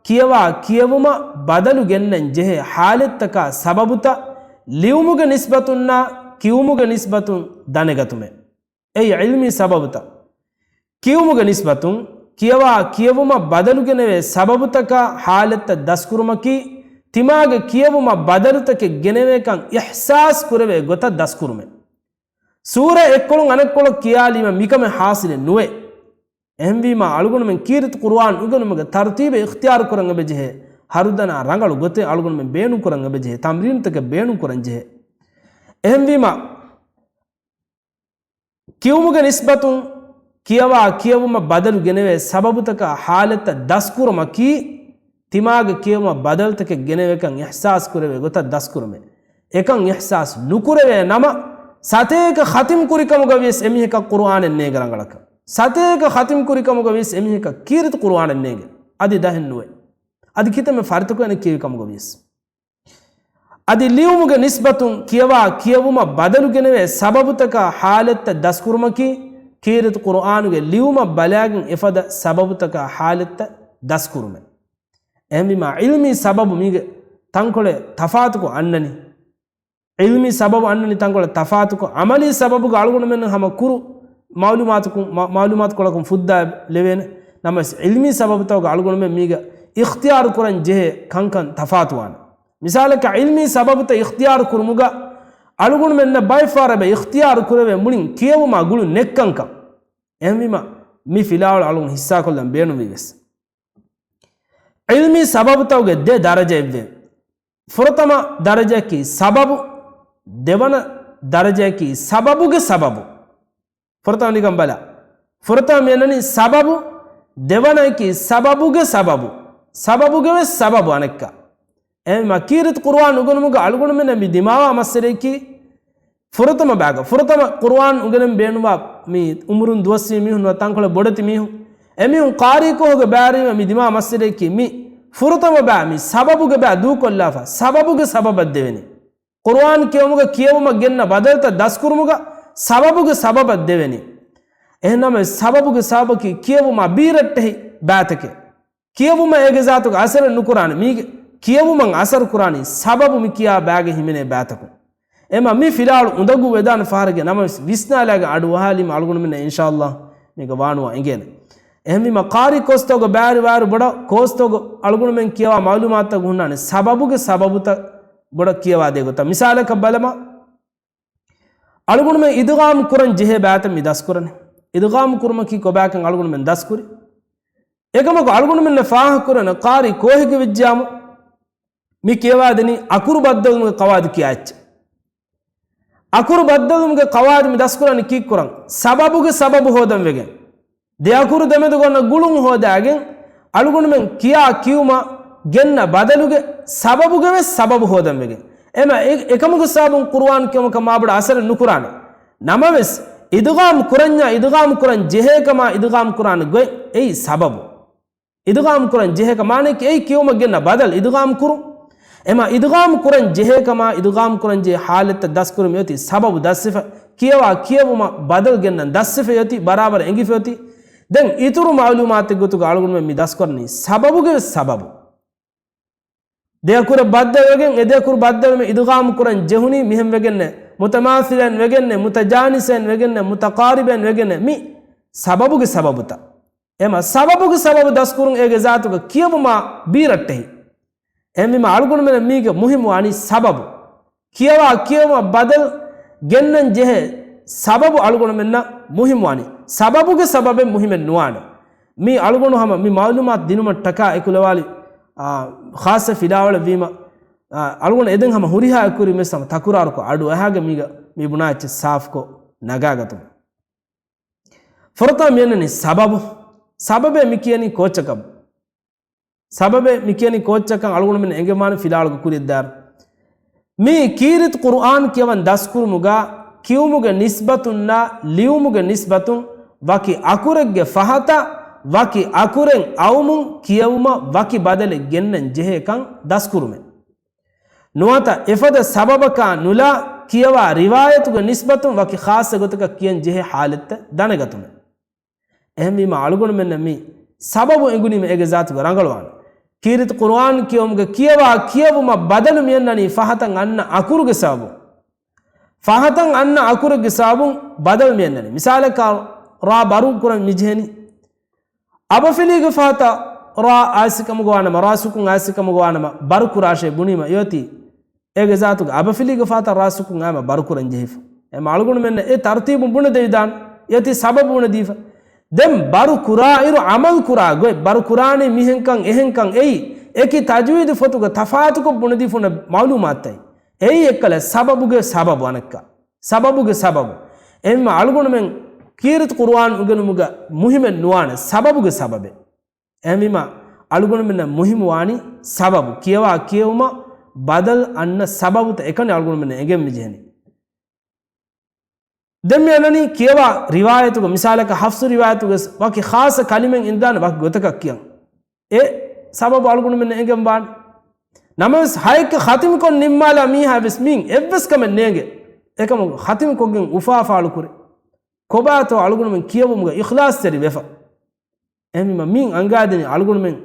ކިޔަވާ ކިޔެވުމަށް ބަދަލު ގެންނަން ޖެހޭ ޙާލަތްތަކާ ސަބަބުތައް ލިޔުމުގެ ނިސްބަތުންނާ ކިޔުމުގެ ނިސްބަތުން ދަނެގަތުމެއް. އެއީ ޢިލްމީ ސަބަބުތައް. ކިޔުމުގެ ނިސްބަތުން ކިޔަވާ ކިޔެވުމަށް ބަދަލު ގެނެވޭ ސަބަބުތަކާ ޙާލަތްތައް ދަސްކުރުމަކީ، ތިމާގެ ކިޔެވުމަށް ބަދަލުތަކެއް ގެނެވޭކަން އިޙްސާސް ކުރެވޭ ގޮތަށް ދަސްކުރުމެއް. ސޫރަ އެއްކޮޅުން އަނެއްކޮޅަށް ކިޔާލީމަ މިކަމެއް ޙާޞިލެއް ނުވޭ. އެހެންވީމާ، އަޅުގަނޑުމެން ކީރިތި ޤުރުއާން އުނގެނުމުގެ ތަރުތީބެއް އިޚްތިޔާރު ކުރަން އެބަޖެހޭ، ހަރުދަނާ ރަނގަޅު ގޮތެއް އަޅުގަނޑުމެން ބޭނުން ކުރަން އެބަޖެހޭ، ތަމްރީނުތަކެއް ބޭނުން ކުރަން ޖެހޭ. އެހެންވީމާ، ކިޔުމުގެ ނިސްބަތުން ކިޔަވާ ކިޔެވުމަށް ބަދަލު ގެނެވޭ ސަބަބުތަކާ ޙާލަތްތައް ދަސްކުރުމަކީ، ތިމާގެ ކިޔެވުމަށް ބަދަލުތަކެއް ގެނެވޭކަން އިޙްސާސް ކުރެވޭ ގޮތަށް ދަސްކުރުމެއް. އެކަން އިޙްސާސް ނުކުރެވޭ ނަމަ، ސަތޭކަ ޚަތިމް ކުރިކަމުގަ ވިޔަސް އެމީހަކަށް ޤުރުއާނެއް ނޭނގެ ރަނގަޅަކަށް. ސަތޭކަ ޚަތިމް ކުރިކަމުގަ ވިޔަސް އެމީހަކަށް ކީރިތި ޤުރުއާނެއް ނޭނގެ. އަދި ދަހެއް ނުވޭ. އަދި ކިތަންމެ ފަރިތަކު އަނެއް ކިޔެވި ކަމުގަ ވިޔަސް. އަދި ލިޔުމުގެ ނިސްބަތުން ކިޔަވާ ކިޔެވުމަށް ބަދަލުގެނެވޭ ސަބަބުތަކާ ހާލަތްތައް ދަސްކުރުމަކީ، ކީރިތި ޤުރުއާނުގެ ލިޔުމަށް ބަލާގެން އެފަދަ ސަބަބުތަކާ ހާލަތްތައް ދަސްކުރުމެއް. އެހެންވީމާ، ޢިލްމީ ސަބަބު މީގެ ތަންކޮޅެއް ތަފާތުކޮށް އަންނަނީ. ޢިލްމީ ސަބަބު އަންނަނީ ތަންކޮޅެއް ތަފާތުކޮށް، ޢަމަލީ ސަބަބުގަ އަޅުގަނޑުމެން ހަމަ ކުރު މައުލޫމާތުކު-، މަ-، މައުލޫމާތުކޮޅަކުން ފުއްދާ ލެވޭނެ. ނަމަވެސް، ޢިލްމީ ސަބަބުތަކުގަ އަޅުގަނޑުމެން މީގަ އިޚްތިޔާރު ކުރަން ޖެހޭ ކަންކަން ތަފާތުވާނެ. މިސާލަކަށް، ޢިލްމީ ސަބަބުތައް އިޚްތިޔާރު ކުރުމުގަ އަޅުގަނޑުމެންނަށް ބައެއް ފަހަރަށް އިޚްތިޔާރު ކުރެވޭ މުޅިން ކިޔެވުމާ ގުޅުން ނެތްކަންކަން. އެހެންވީމަ، މި ފިލާވަޅު އަޅުގަނޑު ހިއްސާކޮށްލަން ބޭނުންވީވެސް. ޢިލްމީ ސަބަބުތަކުގެ ދެ ދަރަޖައެއްވޭ. ފުރަތަމަ ދަރަޖައަކީ ސަބަބު، ދެވަނަ ދަރަޖައަކީ ސަބަބުގެ ސަބަބު. ފުރަތަމަ ނިކަން ބަލަ. ފުރަތަމަ މިއަންނަނީ ސަބަބު، ދެވަނައަކީ ސަބަބުގެ ސަބަބު. ސަބަބުގެ ވެސް ސަބަބު އަނެއްކާ. އެހެންވީމަ، ކީރިތި ޤުރުއާން އުގެނުމުގަ އަޅުގަނޑުމެންނަށް މި ދިމާވާ މައްސަލައަކީ، ފުރަތަމަ ބާގަ، ފުރަތަމަ ޤުރުއާން އުނގެނެން ބޭނުންވާ މި އުމުރުން ދުވަސްވީ މީހުން ނުވަ ތަންކޮޅެއް ބޮޑެތި މީހުން. އެމީހުން ޤާރީ ކޯހުގަ ބައިވެރިވީމަ މި ދިމާ މައްސަލައަކީ މި ފުރަތަމަ ބާ މި ސަބަބުގެ ބާ ދޫކޮށްލާފަ، ސަބަބުގެ ސަބަބަށް ދެވެނީ. ޤުރުއާން ކިޔެވުމުގަ ކިޔެވުމަށް ގެންނަ ބަދަލުތައް ދަސްކުރުމުގަ ސަބަބުގެ ސަބަބަށް ދެވެނީ. އެހެންނަމަވެސް ސަބަބުގެ ސަބަބަކީ ކިޔެވުމާ ބީރައްޓެހި ބައިތަކެއް. ކިޔެވުމަށް އޭގެ ޒާތުގަ އަސަރެއް ނުކުރާނެ. މީގެ ކިޔެވުމަށް އަސަރު ކުރާނީ ސަބަބު މި ކިޔާ ބައިގަ ހިމެނޭ ބައިތަކުން. އެމަ މި ފިލާވަޅު އުނދަގޫ ވެދާނެ ފަހަރެއްގެ ނަމަވެސް ވިސްނާލާގެ އަޑު އަހާލީމަ އަޅުގަނޑުމެންނަށް އިންޝާﷲ މީގަ ވާނުވާ އެނގޭނެ. އެހެންވީމަ ޤާރީ ކޯސްތަކުގަ ބައިވެރި ވާއިރު ބޮޑަށް ކޯސްތަކުގަ އަޅުގަނޑުމެން ކިޔަވާ މައުލޫމާތުތަކު ހުންނާނެ ސަބަބުގެ ސަބަބުތައް ބޮޑަށް ކިޔަވާ ދޭ ގޮތަށް. މިސާލަކަށް ބަލަމާ، އަޅުގަނޑުމެން އިދްޣާމް ކުރަން ޖެހޭ ބައިތައް މި ދަސްކުރަނީ. އިދްޣާމް ކުރުމަކީ ކޮބާކަން އަޅުގަނޑުމެން ދަސްކުރި. އެކަމަކު އަޅުގަނޑުމެންނަށް ފާހަގަކުރަން ޤާރީ ކޯހެއްގެ ވެއްޖިޔާމު، މި ކިޔަވާދެނީ އަކުރު ބައްދަލުވުމުގެ ޤަވާއިދު ކިޔާ އެއްޗެއް. އަކުރު ބައްދަލުވުމުގެ ޤަވާއިދު މި ދަސްކުރަނީ ކީއްކުރަން؟ ސަބަބުގެ ސަބަބު ހޯދަން ވެގެން. ދެ އަކުރު ދެމެދު ގޮންނަ ގުޅުން ހޯދާގެން، އަޅުގަނޑުމެން ކިޔާ ކިޔުމަށް ގެންނަ ބަދަލުގެ ސަބަބުގެ ވެސް ސަބަބު ހޯދަން ވެގެން. އެމަ އެ-، އެކަމުގެ ސަބަބުން ޤުރުއާން ކިޔުމަކަށް މާބޮޑަށް އަސަރެއް ނުކުރާނެ. ނަމަވެސް، އިދްޣާމް ކުރަންޏާ އިދްޣާމް ކުރަން ޖެހޭ ކަމާ އިދްޣާމް ކުރާނެ ގޮތް އެއީ ސަބަބު. އިދްޣާމް ކުރަން ޖެހޭކަ މާނައަކީ އެއީ ކިޔުމަށް ގެންނަ ބަދަލު އިދްޣާމް ކުރުން. އެމަ އިދްޣާމް ކުރަން ޖެހޭ ކަމާ އިދްޣާމް ކުރަން ޖެހޭ ހާލަތްތައް ދަސްކުރުމަށް އޮތީ ސަބަބު ދަސްވެފަ، ކިޔަވާ ކިޔެވުމަށް ބަދަލު ގެންނަން ދަސްވެފަ އޮތީ، ބަރާބަރަށް އެނގިފަ އޮތީ. ދެން އިތުރު މައުލޫމާތެއް ގޮތުގަ އަޅުގަނޑުމެން މި ދަސްކުރަނީ ސަބަބުގެ ސަބަބު. ދެ އަކުރެއް ބައްދަލުވެގެން، އެ ދެ އަކުރު ބައްދަލުވެ އިދްޣާމް ކުރަން ޖެހުނީ މިހެން ވެގެންނޭ، މުތަމާސިލައިން ވެގެންނޭ، މުތަޖާނިސައިން ވެގެންނޭ، މުތަޤާރިބައިން ވެގެންނޭ، މި ސަބަބުގެ ސަބަބުތައް. އެމަ ސަބަބުގެ ސަބަބު ދަސްކުރުން އޭގެ ޒާތުގަ ކިޔެވުމާ ބީރައްޓެހި. އެހެންވީމަ އަޅުގަނޑުމެންނަށް މީގެ މުހިއްމު ވާނީ ސަބަބު. ކިޔަވާ ކިޔެވުމަށް ބަދަލު ގެންނަން ޖެހޭ ސަބަބު އަޅުގަނޑުމެންނަށް މުހިއްމު ވާނީ. ސަބަބުގެ ސަބަބެއް މުހިމެއް ނުވާނެ. މީ އަޅުގަނޑު ހަމަ މި މައުލޫމާތު ދިނުމަށްޓަކާ އެކުލަވާލި، އާ، ޚާއްޞަ ފިލާވަޅެއް ވީމަ، އާ، އަޅުގަނޑު އެދެން ހަމަ ހުރިހާ އެކުވެރި މިސް ހަމަ ތަކުރާރުކޮށް އަޑު އަހާގެ މީގަ މި ބުނާ އެއްޗެއް ސާފުކޮށް ނަގާގަތުމަށް. ފުރަތަމަ މިއަންނަނީ ސަބަބު. ސަބަބޭ މި ކިޔަނީ ކޯއްޗަކަށް؟ ސަބަބެއް މި ކިޔަނީ ކޯއްޗަކަށް އަޅުގަނޑުމެން އެނގެންވާނެ ފިލާވަޅުގަ ކުރިއަށްދާއިރު. މީ ކީރިތި ޤުރުއާން ކިޔަވަން ދަސްކުރުމުގަ ކިޔުމުގެ ނިސްބަތުންނާ ލިޔުމުގެ ނިސްބަތުން ވަކި އަކުރެއްގެ ފަހަތަށް ވަކި އަކުރެއް އައުމުން ކިޔެވުމަށް ވަކި ބަދަލެއް ގެންނަން ޖެހޭކަން ދަސްކުރުމެއް. ނުވަތަ އެފަދަ ސަބަބަކާ ނުލާ ކިޔަވާ ރިވާޔަތުގެ ނިސްބަތުން ވަކި ޚާއްޞަ ގޮތަކަށް ކިޔަން ޖެހޭ ޙާލަތްތައް ދަނެގަތުމެއް. އެހެންވީމަ އަޅުގަނޑުމެންނަށް މި ސަބަބު އެނގުނީމަ އޭގެ ޒާތުގަ ރަނގަޅުވާނެ. ކީރިތި ޤުރުއާން ކިޔެވުމުގެ ކިޔަވާ ކިޔެވުމަށް ބަދަލު މިއަންނަނީ ފަހަތަށް އަންނަ އަކުރުގެ ސަބަބުން. ފަހަތަށް އަންނަ އަކުރެއްގެ ސަބަބުން ބަދަލު މިއަންނަނީ. މިސާލަކަށް ރާ ބަރު ކުރަން މިޖެހެނީ. އަބަފިލީގެ ފަހަތަށް ރާ އާއްސިކަމުގަ ވާނަމަ، ރާ ސުކުން އާއްސިކަމުގަ ވާނަމަ، ބަރު ކުރާށޭ ބުނީމަ އެއޮތީ އޭގެ ޒާތުގަ އަބަފިލީގެ ފަހަތަށް ރާ ސުކުން އާމަ ބަރު ކުރަން ޖެހިފަ. އެމަ އަޅުގަނޑުމެންނަށް އެ ތަރުތީބުން ބުނެދެވިދާނެ. އެއޮތީ ސަބަބު ބުނެދީފަ. ދެން ބަރު ކުރާއިރު ޢަމަލު ކުރާ ގޮތް، ބަރު ކުރާނީ މިހެންކަން އެހެންކަން އެއީ، އެކި ތަޖްވީދު ފޮތުގަ ތަފާތުކޮށް ބުނެދީފުނަ މައުލޫމާތުތައް. އެއީ އެއްކަލަ ސަބަބުގެ ސަބަބު އަނެއްކާ. ސަބަބުގެ ސަބަބު. އެހެންވީމަ އަޅުގަނޑުމެން ކީރިތި ޤުރުއާން އުނގެނުމުގަ މުހިމެއް ނުވާނެ ސަބަބުގެ ސަބަބެއް. އެހެންވީމަ އަޅުގަނޑުމެންނަށް މުހިމު ވާނީ ސަބަބު. ކިޔަވާ ކިޔެވުމަށް ބަދަލު އަންނަ ސަބަބުތައް އެކަނި އަޅުގަނޑުމެންނަށް އެނގެން މިޖެހެނީ. ދެން މި އަންނަނީ ކިޔަވާ ރިވާޔަތުގަ، މިސާލަކަށް ޙަފްޞު ރިވާޔަތުގަ ވަކި ޚާއްޞަ ކަލިމައެއް އިންދާނެ ވަކި ގޮތަކަށް ކިޔަން. އެ ސަބަބު އަޅުގަނޑުމެން އެނގެން ވާނެ. ނަމަވެސް ހައެއްކަ ޚަތިމްކޮށް ނިންމާލާ މީހާ ވެސް މީން އެއްވެސް ކަމެއް ނޭނގެ. އެކަމަކު ޚަތިމްކޮށްގެން އުފާ ފާޅުކުރޭ. ކޮބާތޯ އަޅުގަނޑުމެން ކިޔެވުމުގަ އިޚްލާޞްތެރި ވެފަ. އެހެންވީމަ މީން އަނގާދެނީ އަޅުގަނޑުމެން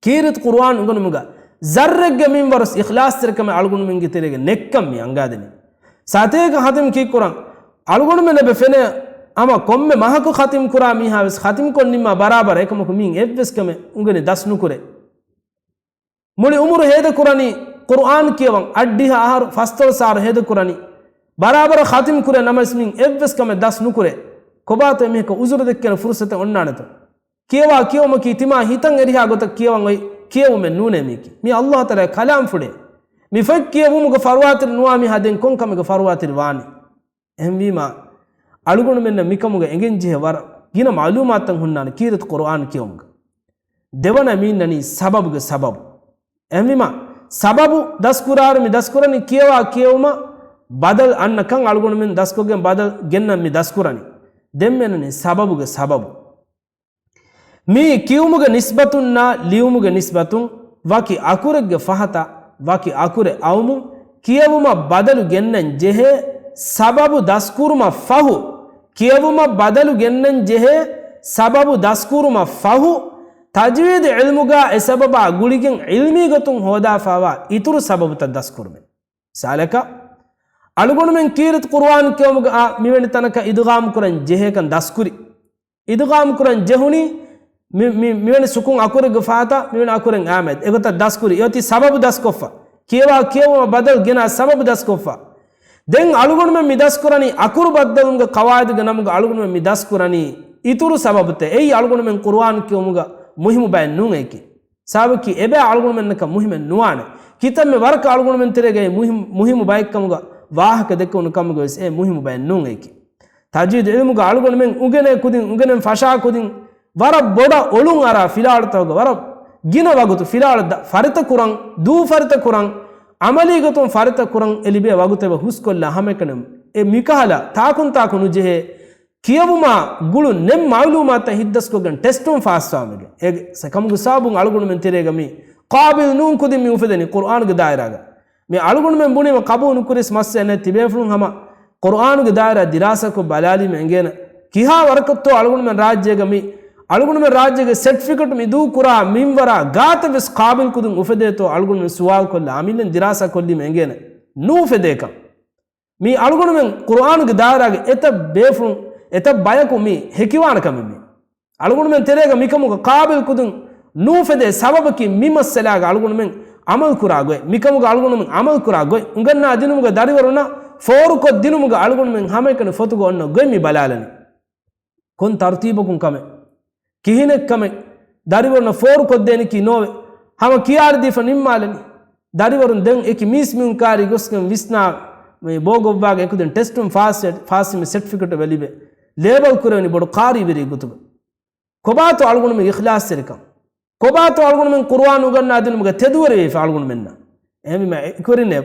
ކީރިތި ޤުރުއާން އުނގަނުމުގަ ޒައްރެއްގެ މިންވަރުސް އިޚްލާޞްތެރިކަމެއް އަޅުގަނޑުމެންގެ ތެރޭގަ ނެއްކަން މި އަނގާދެނީ. ސަތޭކަ ޚަތިމް ކީއްކުރަން އަޅުގަނޑުމެންނަށް އެބަ ފެނޭ ހަމަ ކޮންމެ މަހަކު ޚަތިމް ކުރާ މީހާ ވެސް ޚަތިމްކޮށް ނިންމާ ބަރާބަރަށް އެކަމަކު މީން އެއްވެސް ކަމެއް އުނގެނި ދަސް ނުކުރޭ. މުޅި އުމުރު ހޭދަކުރަނީ ޤުރުއާން ކިޔަވަން، އަށްޑިހަ އަހަރު ފަސްދޮޅަސް އަހަރު ހޭދަކުރަނީ ބަރާބަރަށް ޚަތިމް ކުރޭ ނަމަވެސް މީން އެއްވެސް ކަމެއް ދަސް ނުކުރޭ. ކޮބާތޯ އެމީހަކަށް ޢުޛުރު ދެއްކޭނެ ފުރުޞަތެއް އޮންނާނެތޯ؟ ކިޔަވާ ކިޔެވުމަކީ ތިމާ ހިތަށް އެރިހާ ގޮތަށް ކިޔަވަން އޮތް ކިޔެވުމެއް ނޫނޭ މީކީ. މީ ﷲ ތަޢާލާ ކަލާމްފުޅޭ. މި ފޮތް ކިޔެވުމުގެ ފަރުވާތެރި ނުވާ މީހާ ދެން ކޮން ކަމެއްގެ ފަރުވާތެރި ވާނީ؟ އެހެންވީމާ، އަޅުގަނޑުމެންނަށް މިކަމުގަ އެނގެންޖެހޭ ވަރަށް ގިނަ މަޢުލޫމާތުތައް ހުންނާނެ ކީރިތި ޤުރުއާން ކިޔެވުމުގަ. ދެވަނަ މީންނަނީ ސަބަބުގެ ސަބަބު. އެހެންވީމާ، ސަބަބު ދަސްކުރާއިރު މި ދަސްކުރަނީ ކިޔަވާ ކިޔެވުމަށް ބަދަލު އަންނަ ކަން އަޅުގަނޑުމެން ދަސްކޮށްގެން ބަދަލު ގެންނަން މި ދަސްކުރަނީ. ދެން މިއަންނަނީ ސަބަބުގެ ސަބަބު. މީ ކިޔުމުގެ ނިސްބަތުންނާ ލިޔުމުގެ ނިސްބަތުން ވަކި އަކުރެއްގެ ފަހަތަށް ވަކި އަކުރެއް އައުމުން ކިޔެވުމަށް ބަދަލު ގެންނަން ޖެހޭ ސަބަބު ދަސްކުރުމަށް ފަހު، ކިޔެވުމަށް ބަދަލު ގެންނަން ޖެހޭ ސަބަބު ދަސްކުރުމަށް ފަހު، ތަޖްވީދު ޢިލްމުގަ އެ ސަބަބާ ގުޅިގެން ޢިލްމީ ގޮތުން ހޯދާފާވާ އިތުރު ސަބަބުތައް ދަސްކުރުމެއް. މިސާލަކަށް، އަޅުގަނޑުމެން ކީރިތި ޤުރުއާން ކިޔުމުގަ އާ މިވެނި ތަނަކަށް އިދްޣާމް ކުރަން ޖެހޭކަން ދަސްކުރި. އިދްޣާމް ކުރަން ޖެހުނީ މި، މި، މިވެނި ސުކުން އަކުރެއްގެ ފަހަތަށް މިވެނި އަކުރެއް އާމެދު. އެގޮތަށް ދަސްކުރި. އެއޮތީ ސަބަބު ދަސްކޮށްފަ. ކިޔަވާ ކިޔެވުމަށް ބަދަލު ގެނާ ސަބަބު ދަސްކޮށްފަ. ދެން އަޅުގަނޑުމެން މި ދަސްކުރަނީ އަކުރު ބައްދަލުމުގެ ޤަވާއިދުގެ ނަމުގަ އަޅުގަނޑުމެން މި ދަސްކުރަނީ އިތުރު ސަބަބުތައް. އެއީ އަޅުގަނޑުމެން ޤުރުއާން ކިޔުމުގަ މުހިއްމު ބައެއް ނޫން އެކި. ސަބަބަކީ އެބައި އަޅުގަނޑުމެންނަކަށް މުހިމެއް ނުވާނެ. ކިތަންމެ ވަރަކަށް އަޅުގަނޑުމެން ތެރޭގައި މުހިމް، މުހިމު ބައެއްކަމުގަ ވާހަކަ ދެއްކެވުނު ކަމުގަވެސް އެ މުހިމު ބައެއް ނޫން އެކި. ތަޖްވީދު ޢިލްމުގަ އަޅުގަނޑުމެން އުނގެނޭ ކުދިން، އުނގެނެން ފަށާ ކުދިން، ވަރަށް ބޮޑަށް އޮޅުން އަރާ ފިލާވަޅުތަކުގަ ވަރަށް ގިނަ ވަގުތު ފިލާވަޅު ދަ، ފަރިތަ ކުރަން، ދޫ ފަރިތަ ކުރަން، ޢަމަލީ ގޮތުން ފަރިތަ ކުރަން އެ ލިބޭ ވަގުތެއް ހުސްކޮށްލާ ހަމައެކަނި އެ މިކަހަލަ ތާކުންތާކު ނުޖެހޭ ކިޔެވުމާ ގުޅުން ނެތް މަޢުލޫމާތުތައް ހިތްދަސްކޮށްގެން ޓެސްޓުން ފާސްވާމެގެ. އެ ސަ، ކަމުގެ ސަބަބުން އަޅުގަނޑުމެން ތެރޭގަ މި ޤާބިލް ނޫން ކުދިން މި އުފެދެނީ ޤުރުއާނުގެ ދާއިރާގަ. މި އަޅުގަނޑުމެން ބުނީމަ ޤަބޫލު ނުކުރިސް މައްސަލައެއް ނެތް. ތިބޭފުޅުން ހަމަ ޤުރުއާނުގެ ދާއިރާ ދިރާސާކޮށް ބަލާލީމަ އެނގޭނެ. ކިހާ ވަރަކަށްތޯ އަޅުގަނޑުމެން ރާއްޖޭގަ މި، އަޅުގަނޑުމެން ރާއްޖޭގެ ސެޓްފިކެޓް މި ދޫ ކުރާ މިންވަރާ ގާތަށް ވެސް ޤާބިލް ކުދިން އުފެދޭތޯ އަޅުގަނޑުމެން ސުވާލު ކޮށްލާ އަމިއްލައިން ދިރާސާ ކޮށްލީމަ އެނގޭނެ. ނުއުފެދޭކަން. މީ އަޅުގަނޑުމެން ޤުރުއާނުގެ ދާއިރާގެ އެތައް ބޭފުޅުން، އެތައް ބަޔަކު މީ ހެކިވާނެ ކަމެއް މީ. އަޅުގަނޑުމެން ތެރޭގަ މިކަމުގަ ޤާބިލް ކުދިން ނޫފެދޭ ސަބަބަކީ މި މައްސަލާގަ އަޅުގަނޑުމެން ޢަމަލު ކުރާ ގޮތް، މިކަމުގަ އަޅުގަނޑުމެން ޢަމަލު ކުރާ ގޮތް، އުނގަންނާ ދިނުމުގަ ދަރިވަރުންނަށް ފޯރުކޮށް ދިނުމުގަ އަޅުގަނޑުމެން ހަމައެކަނި ފޮތުގަ އޮންނަ ގޮތް މި ބަލާލަނީ. ކޮން ތަރުތީބަކުން ކަމެއް، ކިހިނެއް ކަމެއް ދަރިވަރުންނަށް ފޯރުކޮށްދޭނެކީ ނޯވެ. ހަމަ ކިޔާރިދީފަ ނިންމާލަނީ. ދަރިވަރުން ދެން އެކި މީސްމީހުން ކާރީ ގޮސްގެން ވިސްނާ މި ބޯ ގޮއްވާގެ އެކުދިން ޓެސްޓުން ފާސް، ފާސްވީމަ ސެޓްފިކެޓު އެބަ ލިބޭ. ލޭބަލް ކުރެވެނީ ބޮޑު ޤާރީވެރި ގޮތުގަ. ކޮބާތޯ އަޅުގަނޑުމެން އިޚްލާޞްތެރިކަން؟ ކޮބާތޯ އަޅުގަނޑުމެން ޤުރުއާން އުނގަންނާ ދިނުމުގަ ތެދުވެރިވެފަ އަޅުގަނޑުމެންނަށް؟ އެހެންވީމަ އެކުވެރިންނޭ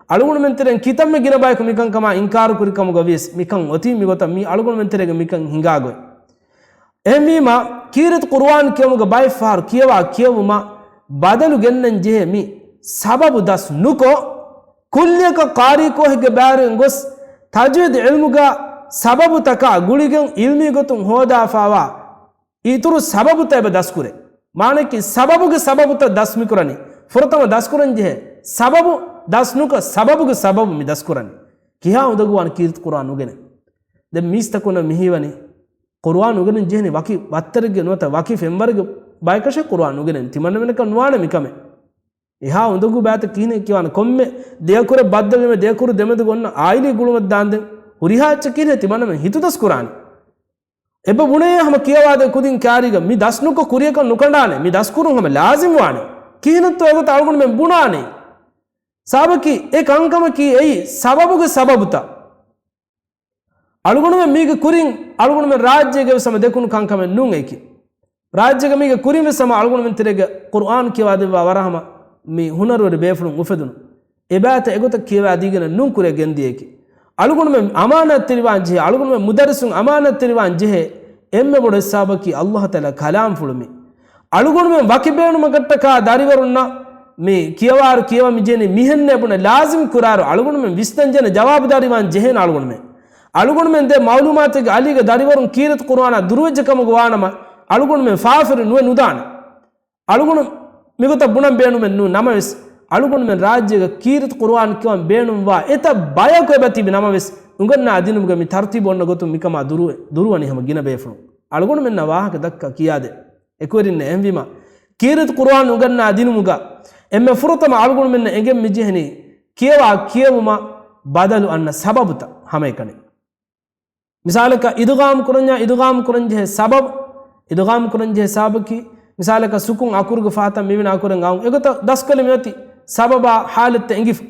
އަޅުގަނޑުމެން ތެރެއިން ކިތަންމެ ގިނަ ބަޔަކު މިކަންކަމާ އިންކާރު ކުރި ކަމުގަ ވިޔަސް މިކަން އޮތީ މިގޮތަށް މީ އަޅުގަނޑުމެން ތެރޭގަ މިކަން ހިނގާ ގޮތް. އެހެންވީމަ، ކީރިތި ޤުރުއާން ކިޔުމުގަ ބައެއް ފަހަރު ކިޔަވާ ކިޔެވުމަށް ބަދަލު ގެންނަން ޖެހޭ މި ސަބަބު ދަސް ނުކޮށް، ކުއްލިއަކަށް ޤާރީ ކޯހެއްގެ ބާރުގަ ގޮސް، ތަޖްވީދު ޢިލްމުގަ ސަބަބުތަކާ ގުޅިގެން ޢިލްމީ ގޮތުން ހޯދާފާވާ އިތުރު ސަބަބުތައް އެބަ ދަސްކުރޭ. މާނައަކީ ސަބަބުގެ ސަބަބުތައް ދަސް މިކުރަނީ. ފުރަތަމަ ދަސްކުރަން ޖެހޭ ސަބަބު ދަސް ނުކޮށް، ސަބަބުގެ ސަބަބު މި ދަސްކުރަނީ. ކިހާ އުނދަގޫވާން ކީރިތި ޤުރުއާން ނުގެނެ؟ ދެން މީސްތަކުންނަށް މިހީވަނީ ޤުރުއާން ނުގެނެން ޖެހެނީ ވަކި ވައްތަރެއްގެ ނުވަތަ ވަކި ފެންވަރެއްގެ ބަޔަކަށޭ ޤުރުއާން ނުގެނެން. ތިމަންނަމެންނަކަށް ނުވާނެ މިކަމެއް. އެހާ އުނދަގޫ ބައިތައް ކިހިނެއް ކިޔާނެ؟ ކޮންމެ ދެއަކުރެއް ބައްދަލުވީމަ ދެއަކުރު ދެމެދުގަ އޮންނަ އާއިލީ ގުޅުމަށް ދާންދެން ހުރިހާ އެއްޗެއް ކިހިނެއް ތިމަންނަމެން ހިތުދަސް ކުރާނީ؟ އެބަ ބުނެޔޭ ހަމަ ކިޔަވާދޭ ކުދިން ކާރީގަ މި ދަސް ނުކޮށް ކުރިޔަކަށް ނުކަނޑާނެ، މި ދަސްކުރުން ހަމަ ލާޒިމް ވާނެ. ކިހިނެއްތޯ އެގޮތަށް އަޅުގަނޑުމެން ބުނާނީ؟ ސަބަބަކީ އެ ކަންކަމަކީ އެއީ ސަބަބުގެ ސަބަބުތައް. އަޅުގަނޑުމެން މީގެ ކުރިން އަޅުގަނޑުމެން ރާއްޖޭގަ ވެސް ހަމަ ދެކުނު ކަންކަމެއް ނޫން އެކި. ރާއްޖޭގަ މީގެ ކުރިން ވެސް ހަމަ އަޅުގަނޑުމެން ތެރޭގަ ޤުރުއާން ކިޔަވާދެއްވާ ވަރަށް ހަމަ މި ހުނަރުވެރި ބޭފުޅުން އުފެދުނު. އެބައިތައް އެގޮތަށް ކިޔަވާދީގެން ނޫން ކުރިއަށް ގެންދިޔައެކި. އަޅުގަނޑުމެން އަމާނާތްތެރިވާން ޖެހޭ، އަޅުގަނޑުމެން މުދައްރިސުން އަމާނާތްތެރިވާން ޖެހޭ އެންމެ ބޮޑު ހިސާބަކީ ﷲ ތަޢާލާ ކަލާމްފުޅު މި. އަޅުގަނޑުމެން ވަކި ބޭނުމަކަށްޓަކާ ދަރިވަރުންނަށް މި ކިޔަވާއިރު ކިޔަވަން މި ޖެހެނީ މިހެންނޭ ބުނެ ލާޒިމް ކުރާއިރު އަޅުގަނޑުމެން ވިސްނަން ޖެހޭނެ ޖަވާބުދާރީވާން ޖެހޭނެ އަޅުގަނޑުމެން. އަޅުގަނޑުމެން ދޭ މައުލޫމާތެއްގެ އަލީގަ ދަރިވަރުން ކީރިތި ޤުރުއާނާ ދުރުވެއްޖެ ކަމުގަ ވާނަމަ އަޅުގަނޑުމެން ފާފަރި ނުވެ ނުދާނެ. އަޅުގަނޑު މިގޮތަށް ބުނަން ބޭނުމެއް ނޫން. ނަމަވެސް، އަޅުގަނޑުމެން ރާއްޖޭގަ ކީރިތި ޤުރުއާން ކިޔަވަން ބޭނުންވާ އެތައް ބަޔަކު އެބަތިބި ނަމަވެސް، އުނގަންނާ ދިނުމުގެ މި ތަރުތީބު އޮންނަ ގޮތުން މިކަމާ ދުރުވެ، ދުރުވަނީ ހަމަ ގިނަ ބޭފުޅުން. އަޅުގަނޑުމެންނަށް ވާހަކަ ދައްކާ ކިޔާދޭ. އެކުވެރިންނޭ އެހެންވީމަ، ކީރިތި ޤުރުއާން އުނގަންނާ ދިނުމުގަ އެންމެ ފުރަތަމަ އަޅުގަނޑުމެންނަށް އެނގެން މިޖެހެނީ، ކިޔަވާ ކިޔެވުމަށް ބަދަލު އަންނަ ސަބަބުތައް ހަމައެކަނި. މިސާލަކަށް އިދުޣާމް ކުރަންޏާ، އިދުޣާމް ކުރަންޖެހޭ ސަބަބު، އިދުޣާމް ކުރަންޖެހޭ ސަބަބަކީ، މިސާލަކަށް ސުކުން އަކުރުގެ ފަހަތަށް މިވެނި އަކުރެއް އައުން. އެގޮތަށް ދަސްކޮށްލި މިއޮތީ ސަބަބާ ހާލަތްތައް އެނގިފަ.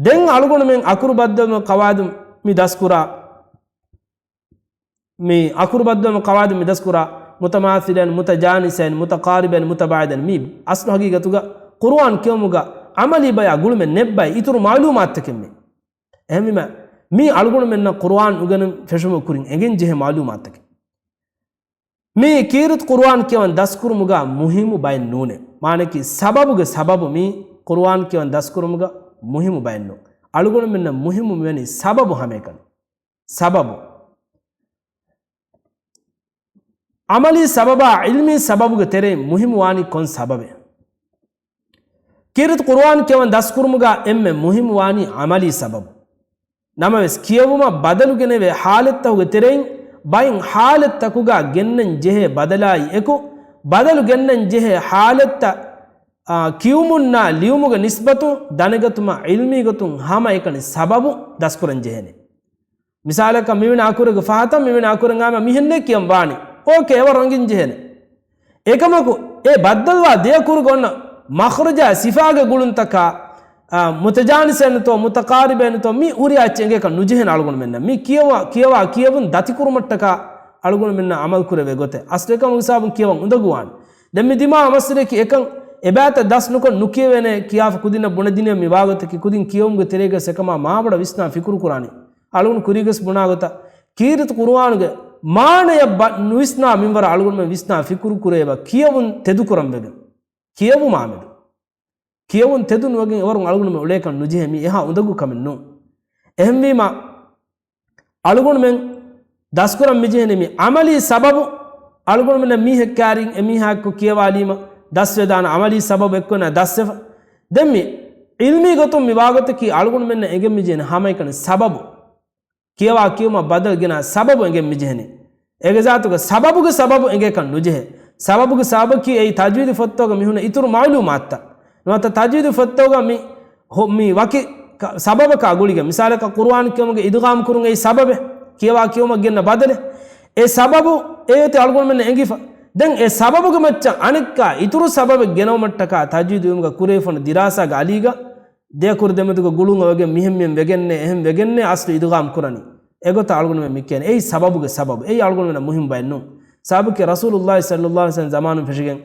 ދެން އަޅުގަނޑުމެން އަކުރު ބައްދަލު ޤަވާއިދު މި ދަސްކުރާ، މި އަކުރު ބައްދަލު ޤަވާއިދު މި ދަސްކުރާ، މުތަމާސިލައިން، މުތަޖާނިސައިން، މުތަޤާރިބައިން، މުތަބާޢިދައިން. މީ އަސްލު ހަގީގަތުގަ ޤުރުއާން ކިޔުމުގަ ޢަމަލީ ބަޔާ ގުޅުމެއް ނެއްބައި އިތުރު މަޢުލޫމާތުތަކެއް މީ. އެހެންވީމަ، މީ އަޅުގަނޑުމެންނަށް ޤުރުއާން އުނގެނުން ފެށުމުގެ ކުރިން އެނގެން ޖެހޭ މަޢުލޫމާތުތަކެއް. މީ ކީރިތި ޤުރުއާން ކިޔަވަން ދަސްކުރުމުގަ މުހިއްމު ބައެއް ނޫނޭ. މާނައަކީ ސަބަބުގެ ސަބަބު މީ ޤުރުއާން ކިޔަވަން ދަސްކުރުމުގަ މުހިއްމު ބައެއް ނޫން. އަޅުގަނޑުމެންނަށް މުހިއްމު މިވަނީ ސަބަބު ހަމައެކަނި. ސަބަބު. ޢަމަލީ ސަބަބާ ޢިލްމީ ސަބަބުގެ ތެރެއިން މުހިއްމު ވާނީ ކޮން ސަބަބެއް؟ ކީރިތި ޤުރުއާން ކިޔަވަން ދަސްކުރުމުގަ އެންމެ މުހިއްމު ވާނީ ޢަމަލީ ސަބަބު. ނަމަވެސް، ކިޔެވުމަށް ބަދަލު ގެނެވޭ ޙާލަތްތަކުގެ ތެރެއިން ބައެއް ޙާލަތްތަކުގަ ގެންނަން ޖެހޭ ބަދަލާއި އެކު، ބަދަލު ގެންނަން ޖެހޭ ޙާލަތްތައް، އާ، ކިޔުމުންނާ ލިޔުމުގެ ނިސްބަތުން ދަނެގަތުމަށް ޢިލްމީ ގޮތުން ހަމައެކަނި ސަބަބު ދަސްކުރަން ޖެހޭނެ. މިސާލަކަށް މިވެނި އަކުރެއްގެ ފަހަތަށް މިވެނި އަކުރެއް އައީމަ މިހެންނޭ ކިޔަން ވާނީ. އޯކޭ، އެވަރު ރަނގިން ޖެހޭނެ. އެކަމަކު، އެ ބައްދަލުވާ ދެ އަކުރުގެ އޮންނަ މަޚްރަޖާ ސިފާގެ ގުޅުންތަކާ، އާ، މުތަޖާނިސައިންތޯ، މުތަޤާރިބައިންތޯ، މި ހުރިހާ އެއްޗެއް އެނގޭކަށް ނުޖެހޭނެ އަޅުގަނޑުމެންނަށް. މި ކިޔަވާ، ކިޔަވާ ކިޔެވުން ދަތިކުރުމަށްޓަކާ އަޅުގަނޑުމެންނަށް ޢަމަލު ކުރެވޭ ގޮތެއް. އަސްލު އެކަމުގެ ސަބަބުން ކިޔަވަން އުނދަގޫވާނެ. ދެން މި ދިމާވާ މައްސަލައަކީ އެކަން އެބައިތައް ދަސް ނުކޮށް ނުކިޔެވޭނެ ކިޔާފަ ކުދިންނަށް ބުނެދިނީމަ މި ވާގޮތަކީ ކުދިން ކިޔެވުމުގެ ތެރޭގަ އެކަމާ މާބޮޑަށް ވިސްނާ ފިކުރު ކުރާނީ. އަޅުގަނޑު ކުރީގަސް ބުނާ ގޮތަށް، ކީރިތި ޤުރުއާނުގެ މާނަޔަށް ބަ-، ނުވިސްނާ މިންވަރަށް އަޅުގަނޑުމެން ވިސްނާ ފިކުރު ކުރެވޭ ކިޔެވުން ތެދުކުރަން ވެގެން. ކިޔެވުމާމެދު. ކިޔެވުން ތެދު ނުވެގެން އެވަރުން އަޅުގަނޑުމެން އުޅޭކަން ނުޖެހޭ. މީ އެހާ އުނދަގޫ ކަމެއް ނޫން. އެހެންވީމަ، އަޅުގަނޑުމެން ދަސްކުރަން މިޖެހެނީ މި ޢަމަލީ ސަބަބު. އަޅުގަނޑުމެންނަށް މީހެއް ކާރިން އެމީހާއެއްކޮށް ކިޔަވާލީމަ ދަސްވެދާނެ ޢަމަލީ ސަބަބު އެއްކޮށް ދަސްވެފަ. ދެން މި ޢިލްމީ ގޮތުން މި ވާގޮތަކީ އަޅުގަނޑުމެންނަށް އެނގެން މިޖެހެނީ ހަމައެކަނި ސަބަބު. ކިޔަވާ ކިޔުމަށް ބަދަލު ގެނާ ސަބަބު އެނގެން މިޖެހެނީ. އޭގެ ޒާތުގަ ސަބަބުގެ ސަބަބު އެނގޭކަށް ނުޖެހޭ. ސަބަބުގެ ސަބަބަކީ އެއީ ތަޖްވީދު ފޮތްތަކުގަ މި ހުންނަ އިތުރު މަޢުލޫމާތުތައް. ނުވަތަ ތަޖްވީދު ފޮތްތަކުގަ މި ހު-، މި ވަކި ކަ-، ސަބަބަކާ ގުޅިގެން. މިސާލަކަށް ޤުރުއާން ކިޔުމުގެ އިދްޣާމް ކުރުން އެއީ ސަބަބެއް. ކިޔަވާ ކިޔުމަށް ގެންނަ ބަދަލެއް. އެ ސަބަބު އެއޮތީ އަޅުގަނޑުމެންނަށް އެނގިފަ. ދެން އެ ސަބަބުގެ މައްޗަށް އަނެއްކާ އިތުރު ސަބަބެއް ގެނައުމަށްޓަކާ ތަޖްވީދު އިލްމުގަ ކުރެވިފަ ހުންނަ ދިރާސާގެ އަލީގަ ދެ އަކުރު ދެމެދުގަ ގުޅުން އޮވެގެން މިހެން މިހެން ވެގެންނޭ، އެހެން ވެގެންނޭ އަސްލު އިދްޣާމް ކުރަނީ. އެގޮތަށް އަޅުގަނޑުމެން މި ކިޔަނީ. އެއީ ސަބަބުގެ ސަބަބު. އެއީ އަޅުގަނޑުމެންނަށް މުހިންމު ބައެއް ނޫން. ސަބަބަކީ ރަސޫލުﷲ ޞައްލަﷲ ޢަލައިހި ވަސައްލަމް ޒަމާނުން ފެށިގެން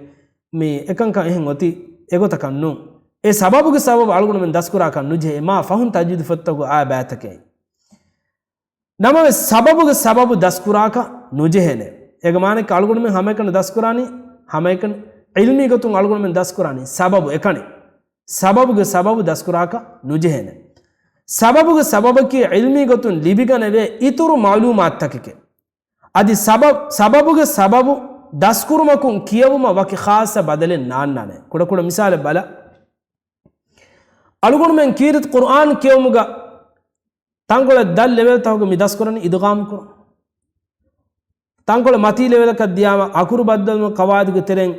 މި އެކަންކަން އެހެން އޮތީ އެގޮތަކަށް ނޫން. އެ ސަބަބުގެ ސަބަބު އަޅުގަނޑުމެން ދަސްކުރާކަށް ނުޖެހޭ. މާ ފަހުން ތަޖްވީދު ފޮތްތަކުގަ އާ ބައިތަކެއް. ނަމަވެސް، ސަބަބުގެ ސަބަބު ދަސްކުރާކަށް ނުޖެހޭނެ. އޭގެ މާނައަކީ އަޅުގަނޑުމެން ހަމައެކަނި ދަސްކުރާނީ، ހަމައެކަނި ޢިލްމީ ގޮތުން އަޅުގަނޑުމެން ދަސްކުރާނީ ސަބަބު އެކަނި. ސަބަބުގެ ސަބަބު ދަސްކުރާކަށް ނުޖެހޭނެ. ސަބަބުގެ ސަބަބަކީ ޢިލްމީ ގޮތުން ލިބިގަނެވޭ އިތުރު މަޢުލޫމާތުތަކެކޭ. އަދި ސަބަ-، ސަބަބުގެ ސަބަބު ދަސްކުރުމަކުން ކިޔެވުމަށް ވަކި ޚާއްޞަ ބަދަލެއް ނާންނާނެ. ކުޑަކުޑަ މިސާލެއް ބަލަ. އަޅުގަނޑުމެން ކީރިތި ޤުރުއާން ކިޔެވުމުގަ ތަންކޮޅެއް ދަށް ލެވެލްތަކުގަ މި ދަސްކުރަނީ އިދްޣާމް ކުރުން. ތަންކޮޅެއް މަތީ ލެވެލަކަށް ދިޔާމަ، އަކުރު ބައްދަލުވުމުގެ ޤަވާއިދުގެ ތެރެއިން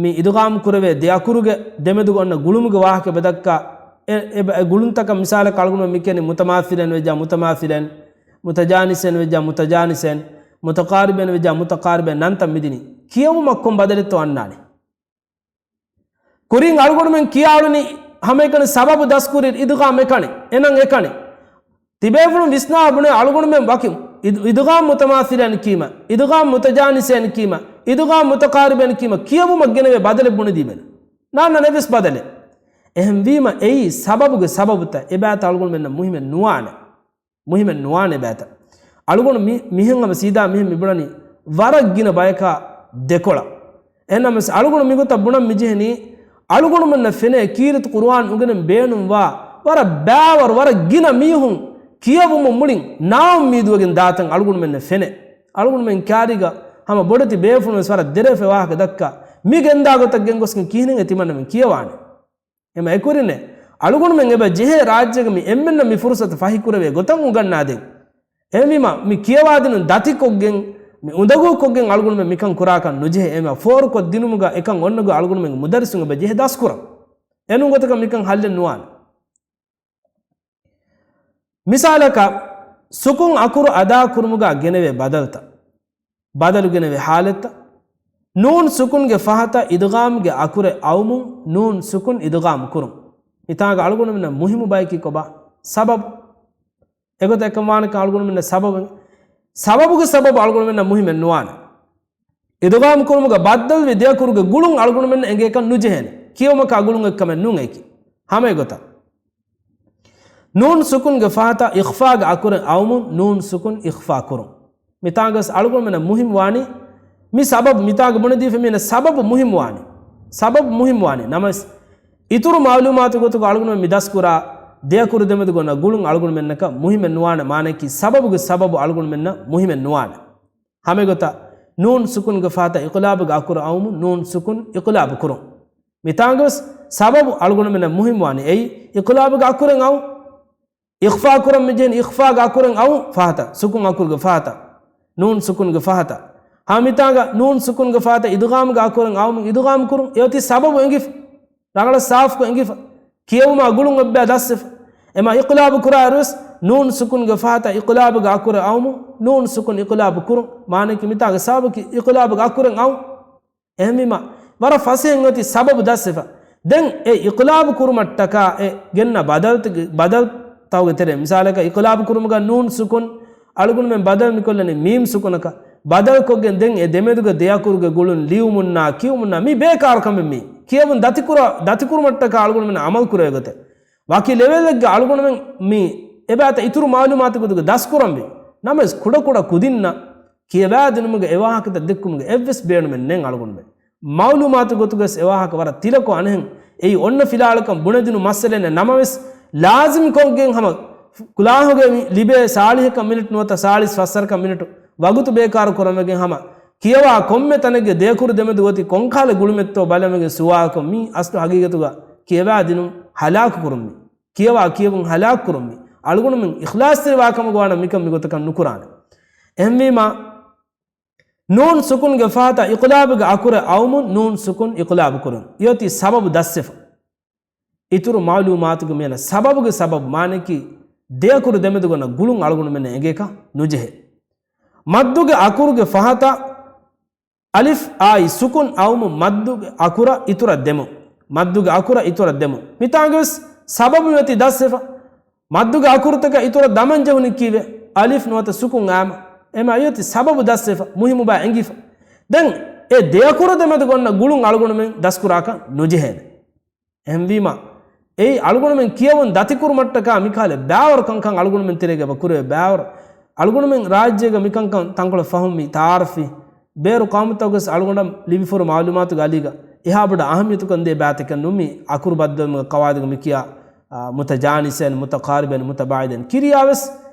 މި އިދްޣާމް ކުރެވޭ ދެ އަކުރުގެ ދެމެދުގަ އޮންނަ ގުޅުމުގެ ވާހަކަ އެބަ ދައްކާ، އެ، އެ، އެ ގުޅުންތަކަށް މިސާލަކަށް އަޅުގަނޑު މި ކިޔަނީ މުތަމާސިލައިން ވެއްޖާ މުތަމާސިލައިން، މުތަޖާނިސައިން ވެއްޖާ މުތަޖާނިސައިން، މުތަޤާރިބައިން ވެއްޖާ މުތަޤާރިބައިން ނަންތައް މިދިނީ. ކިޔެވުމަށް ކޮން ބަދަލެއްތޯ އަންނާނީ؟ ކުރިން އަޅުގަނޑުމެން ކިޔާ އުޅުނީ ހަމައެކަނި ސަބަބު ދަސްކުރި އިދްޣާމް އެކަނި، އެނަން އެކަނި. ތިބޭފުޅުން ވިސްނާ ބުނޭ އަޅުގަނޑުމެން ވަކި އިދް-، އިދްޣާމް މުތަމާސިލައިން ކީމަ، އިދްޣާމް މުތަޖާނިސައިން ކީމަ، އިދްޣާމް މުތަޤާރިބައިން ކީމަ ކިޔެވުމަށް ގެނެވޭ ބަދަލެއް ބުނެދީމެވެ. ނާންނާނެ އެއްވެސް ބަދަލެއް. އެހެންވީމަ އެއީ ސަބަބުގެ ސަބަބުތައް އެބައިތަ އަޅުގަނޑުމެންނަށް މުހިމެއް ނުވާނެ. މުހިމެއް ނުވާނެ ބައިތަ. އަޅުގަނޑު މި-، މިހެން ހަމަ ސީދާ މިހެން މި ބުނަނީ ވަރަށް ގިނަ ބަޔަކާ ދެކޮޅަށް. އެހެންނަމަވެސް އަޅުގަނޑު މިގޮތަށް ބުނަން މިޖެހެނީ، އަޅުގަނޑުމެންނަށް ފެނޭ ކީރިތި ޤުރުއާން އުނގެނެން ބޭނުންވާ ވަރަށް ބައިވަރު، ވަރަށް ގިނަ މީހުން ކިޔެވުމުން މުޅިން ނާއުއްމީދުވެގެން ދާތަން އަޅުގަނޑުމެންނަށް ފެނޭ. އަޅުގަނޑުމެން ކާރީގަ ހަމަ ބޮޑެތި ބޭފުޅުން ވެސް ވަރަށް ދެރަވެފަ ވާހަކަ ދައްކާ، މި ގެންދާ ގޮތަށް ގެންގޮސްގެން ކިހިނެއް ތިމަންނަމެން ކިޔަވާނެ؟ އެމަ އެކުވެރިންނޭ، އަޅުގަނޑުމެން އެބަ ޖެހޭ ރާއްޖޭގަ މި އެންމެންނަށް މި ފުރުސަތު ފަހިކުރެވޭ ގޮތަށް އުނގަންނާދޭން. އެހެންވީމަ، މި ކިޔަވާދިނުން ދަތިކޮށްގެން، މި އުނދަގޫކޮށްގެން އަޅުގަނޑުމެން މިކަން ކުރާކަށް ނުޖެހޭ. އެމަ ފޯރުކޮށްދިނުމުގަ އެކަން އޮންނަ ގޮތް އަޅުގަނޑުމެންގެ މުދައްރިސުން އެބަ ޖެހޭ ދަސްކުރަން. އެނޫން ގޮތަކަށް މިކަން ހައްލެއް ނުވާނެ. މިސާލަކަށް، ސުކުން އަކުރު އަދާކުރުމުގަ ގެނެވޭ ބަދަލުތައް، ބަދަލު ގެނެވޭ ހާލަތްތައް، ނޫން ސުކުންގެ ފަހަތަށް އިދްޣާމްގެ އަކުރެއް އައުމުން، ނޫން ސުކުން އިދްޣާމް ކުރުން. މިތާނގަ އަޅުގަނޑުމެންނަށް މުހިއްމު ބަޔަކީ ކޮބާ؟ ސަބަބު. އެގޮތަށް އެކަން ވާނެކަން އަޅުގަނޑުމެންނަށް ސަބަބެއް، ސަބަބުގެ ސަބަބު އަޅުގަނޑުމެންނަށް މުހިމެއް ނުވާނެ. އިދްޣާމް ކުރުމުގަ ބައްދަލުވި ދެއަކުރުގެ ގުޅުން އަޅުގަނޑުމެންނަށް އެނގޭކަން ނުޖެހޭނެ. ކިޔަވުމަކާ ގުޅުން އެއްކަމެއް ނޫން އެކި. ހަމަ އެގޮތަށް. ނޫން ސުކުންގެ ފަހަތަށް އިޚްފާގެ އަކުރެއް އައުމުން، ނޫން ސުކުން އިޚްފާ ކުރުން. މިތާނގަސް އަޅުގަނޑުމެންނަށް މުހިމް ވާނީ، މި ސަބަބު މިތާގަ ބުނެދީފަ މީނަ ސަބަބު މުހިމް ވާނީ. ސަބަބު މުހިމް ވާނީ. ނަމަވެސް، އިތުރު މައުލޫމާތު ގޮތުގަ އަޅުގަނޑުމެން މި ދަސްކުރާ ދެއަކުރު ދެމެދުގަ އޮންނަ ގުޅުން އަޅުގަނޑުމެންނަކަށް މުހިމެއް ނުވާނެ. މާނައަކީ ސަބަބުގެ ސަބަބު އަޅުގަނޑުމެންނަށް މުހިމެއް ނުވާނެ. ހަމައެގޮތަށް ނޫން ސުކުންގެ ފަހަތަށް އިޤްލާބުގެ އަކުރަށް އައުމުން ނޫން ސުކުން އިޤްލާބު ކުރުން. މިތާނގަވެސް ސަބަބު އަޅުގަނޑުމެންނަށް މުހިންމުވާނީ އެއީ އިޤްލާބުގެ އަކުރެއް އައު، އިޚްފާ ކުރަން މިޖެހެނީ އިޚްފާގެ އަކުރެއް އައު ފަހަތަށް، ސުކުން އަކުރުގެ ފަހަތަށް، ނޫން ސުކުންގެ ފަހަތަށް. ހަމަ މިތާނގަ ނޫން ސުކުންގެ ފަހަތަށް އިދްޣާމުގެ އަކުރެއް އައުމުން އިދްޣާމް ކުރުން. އެއޮތީ ސަބަބު އެނގިފަ. ރަނގަޅަށް ސާފުކޮށް އެނގިފަ. ކިޔެވުމާ ގުޅުން އެއްބަޔަށް ދަސްވެފަ. އެމަ އިޤްލާބު ކުރާއިރުވެސް ނޫން ސުކުންގެ ފަހަތަށް އިޤްލާބުގެ އަކުރެއް އައުމުން ނޫން ސުކުން އިޤްލާބު ކުރުން. މާނައަކީ މިތާގެ ސަބަބަކީ އިޤްލާބުގެ އަކުރެއް އައުން. އެހެންވީމަ، ވަރަށް ފަސޭހައިން އޮތީ ސަބަބު ދަސްވެފަ. ދެން އެ އިޤްލާބު ކުރުމަށްޓަކާ އެ ގެންނަ ބަދަލުތަ-، ބަދަލުތަކުގެ ތެރޭ، މިސާލަކަށް އިޤްލާބު ކުރުމުގަ ނޫން ސުކުން އަޅުގަނޑުމެން ބަދަލު މިކޮށްލަނީ މީމް ސުކުނަކަށް. ބަދަލުކޮށްގެން ދެން އެ ދެމެދުގެ ދެއަކުރުގެ ގުޅުން ލިޔުމުންނާ ކިޔުމުންނާ މީ ބޭކާރު ކަމެއް މީ. ކިޔެވުން ދަތިކުރާ-، ދަތިކުރުމަށްޓަކާ އަޅުގަނޑުމެން ޢަމަލު ކުރެވޭ ގޮތެއް. ވަކި ލެވެލްއެއްގަ އަޅުގަނޑުމެން މި އެބައިތަ އިތުރު މައުލޫމާތު ގޮތުގަ ދަސްކުރަންވީ. ނަމަވެސް ކުޑަކުޑަ ކުދިންނަށް ކިޔަވާދިނުމުގެ އެވާހަކަތައް ދެއްކުމުގެ އެއްވެސް ބޭނުމެއް ނެތް އަޅުގަނޑުމެން. މައުލޫމާތު ގޮތުގަސް އެވާހަކަ ވަރަށް ތިލަކޮށް އަނެއްހެން. އެއީ އޮންނަ ފިލާޅަކަށް ބުނެދިނު މައްސަލައެއް ނަމަވެސް، ލާޒިމް ކޮށްގެން ހަމަ ކުލާހުގައި މި ލިބޭ ސާޅީހަކަށް މިނިޓް ނުވަތަ ސާޅީސް ފަސްވަރަކަށް މިނިޓު ވަގުތު ބޭކާރު ކުރަންވެގެން ހަމަ ކިޔަވާ ކޮންމެ ތަނެއްގެ ދެއަކުރު ދެމެދު އޮތީ ކޮންކަހަލަ ގުޅުމެއްތޯ ބަލަމެގެން ސުވާލުކޮށް މީ އަސްލު ހަގީގަތުގަ ކިޔަވާދިނުން ހަލާކު ކުރުން މީ. ކިޔަވާ ކިޔެވުން ހަލާކު ކުރުން މީ. އަޅުގަނޑުމެން އިޚްލާޞްތެރިވާ ކަމުގަ ވާނަމަ މިކަން މިގޮތަކަށް ނުކުރާނެ. އެހެންވީމަ، ނޫން ސުކުންގެ ފަހަތަށް އިޤްލާބުގެ އަކުރެއް އައުމުން ނޫން ސުކުން އިޤްލާބު ކުރުން. އެއޮތީ ސަބަބު ދަސްވެފަ. އިތުރު މައުލޫމާތުގެ މިއަންނަ ސަބަބުގެ ސަބަބު މާނައަކީ ދެއަކުރު ދެމެދުގަ އޮންނަ ގުޅުން އަޅުގަނޑުމެންނަށް އެނގޭކަށް ނުޖެހޭ. މައްދުގެ އަކުރުގެ ފަހަތަށް އަލިފް އާއި ސުކުން އައުމުން މައްދުގެ އަކުރަށް އިތުރަށް ދެމުން. މައްދުގެ އަކުރަށް އިތުރަށް ދެމުން. މިތާނގަވެސް ސަބަބު އޮތީ ދަސްވެފަ. މައްދުގެ އަކުރުތަކަށް އިތުރަށް ދަމަން ޖެހުނީ ކީއްވެ؟ އަލިފް ނުވަތަ ސުކުން އައީމަ. އެމަ އެއޮތީ ސަބަބު ދަސްވެފަ. މުހިއްމު ބައެއް އެނގިފަ. ދެން އެ ދެއަކުރު ދެމެދުގަ އޮންނަ ގުޅުން އަޅުގަނޑުމެން ދަސްކުރާކަށް ނުޖެހޭނެ. އެހެންވީމަ، އެއީ އަޅުގަނޑުމެން ކިޔަވަން ދަތިކުރުމަށްޓަކާ މިކަހަލަ ބައިވަރު ކަންކަން އަޅުގަނޑުމެން ތެރޭގަ އެބަ ކުރެވޭ ބައިވަރު. އަޅުގަނޑުމެން ރާއްޖޭގަ މިކަންކަން ތަންކޮޅެއް ފަހުން މި ތަޢާރަފީ. ބޭރު ޤައުމުތަކުގަސް އަޅުގަނޑަށް ލިބިފަހުރި މައުލޫމާތުގެ އަލީގަ އެހާ ބޮޑަށް އަހައްމިޔަތުކަން ދޭ ބައިތަކެއް ނޫން މި އަކުރު ބައްދަލުވުމުގެ ޤަވާއިދުގަ މި ކިޔާ، އާ، މުތަޖާނިސައިން، މުތަޤާރިބައިން، މުތަބާޢިދައިން. ކިރިޔާވެސް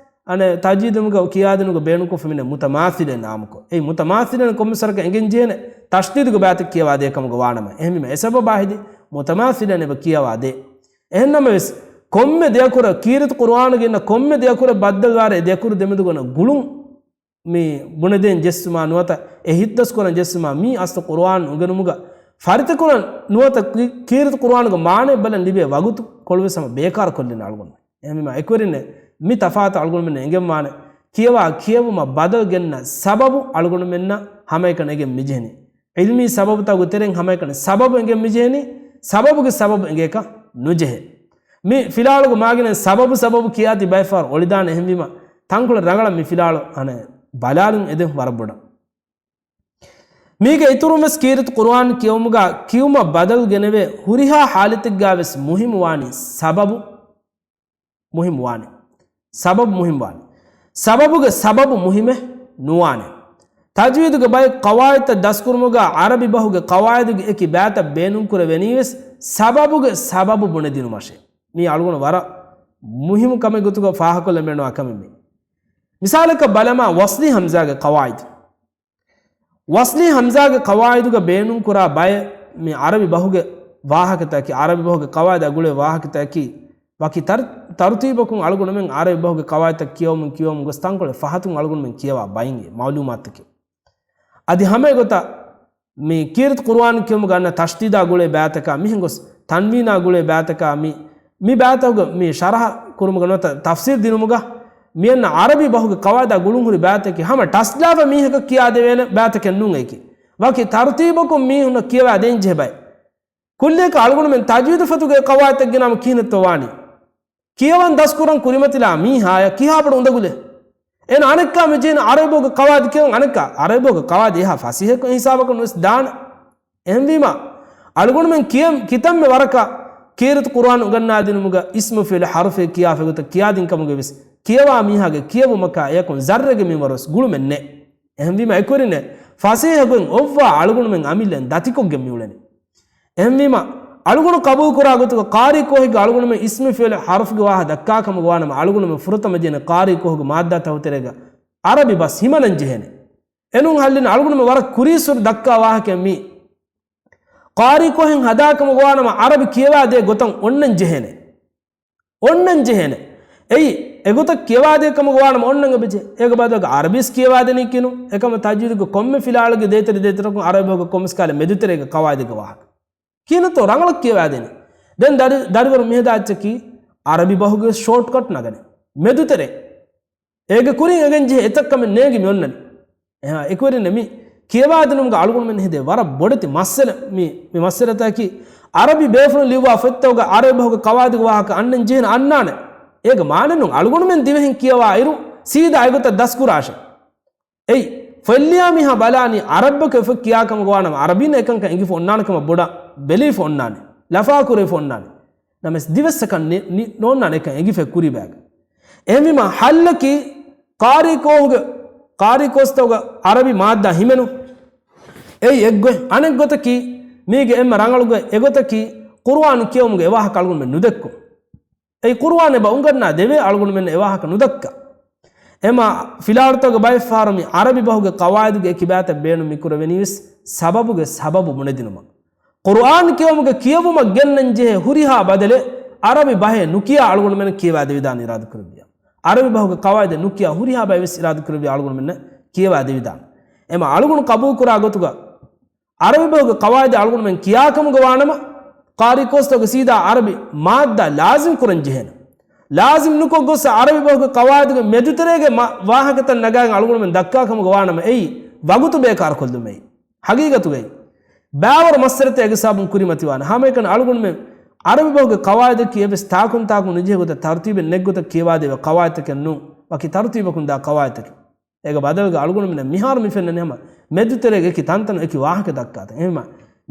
އަނެއް ތަޖްވީދުގެ ކިޔާދިނުގެ ބޭނުންކޮށްފަ މިނެ މުތަމާސިލައިން އާއްމުކޮށް. އެއީ މުތަމާސިލައިން ކޮންމެ ސަރަކަށް އެނގެން ޖެހޭނެ ތަޝްދީދުގެ ބައިތައް ކިޔަވާ ދޭ ކަމުގަ ވާނަމަ. އެހެންވީމަ އެ ސަބަބާ ހެދި މުތަމާސިލައިން އެބަ ކިޔަވާ ދޭ. އެހެންނަމަވެސް، ކޮންމެ ދެއަކުރަށް ކީރިތި ޤުރުއާނުގެ އިންނަ ކޮންމެ ދެއަކުރެއް ބައްދަލުވާއިރު އެ ދެއަކުރު ދެމެދުގަ އޮންނަ ގުޅުން މި ބުނެދޭން ޖެއްސުމާ ނުވަތަ އެ ހިތްދަސްކުރަން ޖެއްސުމާ މީ އަސްލު ޤުރުއާން އުނގެނުމުގަ ފަރިތަކުރަން ނުވަތަ ކީ-، ކީރިތި ޤުރުއާނުގެ މާނައެއް ބަލަން ލިބޭ ވަގުތު ކޮޅުވެސް ހަމަ ބޭކާރު ކޮށްލިން އަޅުގަނޑު. އެހެންވީމަ އެކުވެރިންނޭ މި ތަފާތު އަޅުގަނޑުމެންނަށް އެނގެންވާނެ. ކިޔަވާ ކިޔެވުމަށް ބަދަލު ގެންނަ ސަބަބު އަޅުގަނޑުމެންނަށް ހަމައެކަނި އެނގެން މިޖެހެނީ. ޢިލްމީ ސަބަބުތަކުގެ ތެރެއިން ހަމައެކަނި ސަބަބު އެނގެން މިޖެހެނީ، ސަބަބުގެ ސަބަބު އެނގޭކަށް ނުޖެހޭ. މި ފިލާޅުގެ މާގިނަ ސަބަބު ސަބަބު ކިޔާތީ ބައެއް ފަހަރު އޮޅިދާނެ. އެހެންވީމަ ތަންކޮޅެއް ރަނގަޅަށް މި ފިލާޅު އަނެއް ބަލާލުން އެދެން ވަރަށް ބޮޑަށް. މީގެ އިތުރުން ވެސް ކީރިތި ޤުރުއާން ކިޔެވުމުގަ ކިޔުމަށް ބަދަލު ގެނެވޭ ހުރިހާ ޙާލަތެއްގަ ވެސް މުހިއްމު ވާނީ ސަބަބު މުހިއްމު ވާނެ. ސަބަބު މުހިއްމު ވާނެ. ސަބަބުގެ ސަބަބު މުހިއްމެއް ނުވާނެ. ތަޖްވީދުގެ ބައެއް ޤަވާއިދުތައް ދަސްކުރުމުގަ ޢަރަބި ބަހުގެ ޤަވާއިދުގެ އެކި ބައިތައް ބޭނުންކުރެވެނީވެސް ސަބަބުގެ ސަބަބު ބުނެދިނުމަށޭ. މީ އަޅުގަނޑު ވަރަށް މުހިއްމު ކަމެއް ގޮތުގަ ފާހަގަކޮށްލަން ބޭނުންވާ ކަމެއް މީ. މިސާލަކަށް ބަލަމާ ވަސްލީ ހަމްޒާގެ ޤަވާއިދު. ވަސްލީ ހަމްޒާގެ ޤަވާއިދުގަ ބޭނުންކުރާ ބައެއް މި ޢަރަބި ބަހުގެ ވާހަކަތަކީ، ޢަރަބި ބަހުގެ ޤަވާއިދާ ގުޅޭ ވާހަކަތަކީ، ވަކި ތަރު-، ތަރުތީބަކުން އަޅުގަނޑުމެން ޢަރަބި ބަހުގެ ޤަވާއިދުތައް ކިޔަވަމުން ކިޔަވަމުން ގޮސް ތަންކޮޅެއް ފަހަތުން އަޅުގަނޑުމެން ކިޔަވާ ބައިން އެ މަޢުލޫމާތުތަކެއް. އަދި ހަމަ އެގޮތަށް މި ކީރިތި ޤުރުއާން ކިޔުމުގަ އަންނަ ތަޝްދީދާ ގުޅޭ ބައިތަކާ، މިހެން ގޮސް ތަންވީނާ ގުޅޭ ބައިތަކާ، މި، މި ބައިތަކުގެ މި ޝަރަޙަ ކުރުމުގަ ނުވަތަ ތަފްސީރު ދިނުމުގަ މި އަންނަ ޢަރަބި ބަހުގެ ޤަވާއިދާ ގުޅުންހުރި ބައިތަކީ ހަމަ ޓަސްލާފަ މީހަކަށް ކިޔާދެވޭނެ ބައިތަކެއް ނޫން އެކި. ވަކި ތަރުތީބަކުން މީހުންނަށް ކިޔަވާ ދޭން ޖެހޭ ބައެއް. ކުއްލިއަކަށް އަޅުގަނޑުމެން ތަޖްވީދު ފޮތުގެ ޤަވާއިދުތައް ގިނަމަ ކިހިނެއްތޯ ވާނީ؟ ކިޔަވަން ދަސްކުރަން ކުރިމަތިލާ މީހާޔަށް ކިހާބޮޑު އުނދަގުލެއް؟ އޭނަ އަނެއްކާ މި ޖެހެނީ ޢަރަބި ބަހުގެ ޤަވާއިދު ކިޔަވަން އަނެއްކާ، ޢަރަބި ބަހުގެ ޤަވާއިދު އެހާ ފަސޭހަކޮށް އެ ހިސާބަކަށް ނުވެސް ދާނެ. އެހެންވީމަ، އަޅުގަނޑުމެން ކިޔަ-، ކިތަންމެ ވަރަކަށް ކީރިތި ޤުރުއާން އުނގަންނާދިނުމުގަ އިސްމު ފިޢިލު ޙަރުފެއް ކިޔާފަ އެގޮތަށް ކިޔާދިން ކަމުގައި ވެސް ކިޔަވާ މީހާގެ ކިޔެވުމަކާ އެޔަކުން ޒައްރެއްގެ މިންވަރު ވެސް ގުޅުމެއް ނެތް. އެހެންވީމަ އެކުވެރިންނެއް ފަސޭހަ ގޮތް އޮއްވާ އަޅުގަނޑުމެން އަމިއްލައިން ދަތިކޮށްގެން މިއުޅެނީ. އެހެންވީމަ، އަޅުގަނޑު ޤަބޫލުކުރާ ގޮތުގަ ޤާރީ ކޯހެއްގަ އަޅުގަނޑުމެން އިސްމު ފިޢިލު ޙަރުފުގެ ވާހަ ދައްކާ ކަމުގަ ވާނަމަ، އަޅުގަނޑުމެން ފުރަތަމަ ޖެހޭނެ ޤާރީ ކޯހުގެ މާއްދާތަކު ތެރޭގަ ޢަރަބި ބަސް ހިމަނަން ޖެހޭނެ. އެނޫން ހައްލިން އަޅުގަނޑުމެން ވަރަށް ކުރީއްސުރެ ދައްކާ ވާހަކައެއް މީ. ޤާރީ ކޯހެއް ހަދާ ކަމުގަ ވާނަމަ ޢަރަބި ކިޔަވާދޭ ގޮތަށް އޮންނަން ޖެހޭނެ. އޮންނަން ޖެހޭނެ. އެއީ، އެގޮތަށް ކިޔަވާދޭ ކަމުގަ ވާނަމަ އޮންނަން އެބަޖެހޭ. އޭގެ ބަދަލުގަ ޢަރަބިސް ކިޔަވާދެނީކީ ނޫން. އެކަމަ ތަޖްވީދުގެ ކޮންމެ ފިލާވަޅުގެ ދޭތެރެ ދޭތެރަކުން ޢަރަބި ބަހުގެ ކޮންމެސް ކަހަލަ މެދުތެރޭގަ ޤަވާއިދުގެ ވާހަކަ. ކިހިނެއްތޯ ރަނގަޅަށް ކިޔަވާދޭނީ. ދެން ދަރި-، ދަރިވަރު މިހަދާ އެއްޗަކީ ޢަރަބި ބަހުގެ ޝޯޓްކަޓް ނަގަނީ. މެދުތެރޭ. އޭގެ ކުރިން އެނގެން ޖެހޭ އެތައް ކަމެއް ނޭނގި މި އޮންނަނީ. އެހާ އެކުވެރިންނެއް މި ކިޔަވާދިނުމުގަ އަޅުގަނޑުމެން ހެދޭ ވަރަށް ބޮޑެތި މައްސަލަ މި، މި މައްސަލަތަކީ ޢަރަބި ބޭފުޅުން ލިޔުއްވާ ފޮތްތަކުގަ ޢަރަބި ބަހުގެ ޤަވާއިދުގެ ވާހަކަ އަންނަން ޖެހެން އަންނާނެ. އޭގެ މާނަ ނޫން އަޅުގަނޑުމެން ދިވެހިން ކިޔަވާ އިރު ސީދާ އެގޮތަށް ދަސްކުރާށޭ. އެއީ، ފޮތްލިޔާ މީހާ ބަލާނީ ޢަރަބަކަށް އެ ފޮތް ކިޔާ ކަމުގަ ވާނަމަ ޢަރަބީންނަށް އެކަންކަން އެނގިފަ އޮންނާނެ ކަމަށް ބޮޑަށް ބެލިފަ އޮންނާނެ. ލަފާކުރެވިފަ އޮންނާނެ. ނަމަވެސް ދިވެއްސަކަށް ނި-، ނި-، ނޯންނާނެ އެކަން އެނގިފަ ކުރީބައިގަ. އެހެންވީމަ ޙައްލަކީ ޤާރީ ކޯހުގެ، ޤާރީ ކޯސްތަކުގަ ޢަރަބި މާއްދާ ހިމެނުން. އެއީ އެއްގޮތް. އަނެއްގޮތަކީ، މީގެ އެންމެ ރަނގަޅުގޮތް އެގޮތަކީ، ޤުރުއާން ކިޔެވުމުގެ އެވާހަކަ އަޅުގަނޑުމެން ނުދެއްކުން. އެއީ ޤުރުއާން އެބަ އުނގަންނާ ދެވޭ އަޅުގަނޑުމެން އެވާހަކަ ނުދައްކާ. އެމާ ފިލާވަޅުތަކުގެ ބައެއް ފަހަރު މި ޢަރަބި ބަހުގެ ޤަވާއިދުގެ އެކި ބައިތައް ބޭނުން މި ކުރެވެނީވެސް ސަބަބުގެ ސަބަބު ބުނެދިނުމަށް. ޤުރުއާން ކިޔެވުމުގެ ކިޔެވުމަށް ގެންނަން ޖެހޭ ހުރިހާ ބަދަލެއް ޢަރަބި ބަހެއް ނުކިޔާ އަޅުގަނޑުމެން ކިޔަވާ ދެވިދާނެ އިރާދަކުރެއްވިޔާ. ޢަރަބި ބަހުގެ ޤަވާއިދެއް ނުކިޔާ ހުރިހާ ބައެއް ވެސް އިރާދަކުރެއްވިޔާ އަޅުގަނޑުމެންނަށް ކިޔަވާ ދެވިދާނެ. އެމާ އަޅުގަނޑު ޤަބޫލުކުރާ ގޮތުގަ ޢަރަބި ބަހުގެ ޤަވާއިދު އަޅުގަނޑުމެން ކިޔާކަމުގަ ވާނަމަ، ޤާރީ ކޯސްތަކުގެ ސީދާ ޢަރަބި މާއްދާ ލާޒިމް ކުރަން ޖެހޭނެ. ލާޒިމް ނުކޮށް ގޮސް ޢަރަބި ބަހުގެ ޤަވާއިދުގެ މެދުތެރޭގެ މަ-، ވާހަކަތައް ނަގާގެން އަޅުގަނޑުމެން ދައްކާ ކަމުގަ ވާނަމަ، އެއީ ވަގުތު ބޭކާރުކޮށްލުމެއް. ޙަޤީޤަތުގައި ބާވަރު މައްސަލަތައް އެގެ ސަބަބުން ކުރިމަތިވާނެ. ހަމައެކަނި އަޅުގަނޑުމެން ޢަރަބި ބަހުގެ ޤަވާއިދަކީ އެއްވެސް ތާކުން ތާކު ނުޖެހޭ ގޮތަށް ތަރުތީބެއް ނެތް ގޮތަށް ކިޔަވާދެވޭ ޤަވާއިދުތަކެއް ނޫން. ވަކި ތަރުތީބަކުން ދާ ޤަވާއިދުތަކެއް. އޭގެ ބަދަލުގަ އަޅުގަނޑުމެންނަށް މިހާރު މި ފެންނަނީ ހަމަ މެދުތެރޭގެ އެކި ތަންތަނު އެކި ވާހަކަ ދައްކާތަން. އެހެންވީމަ،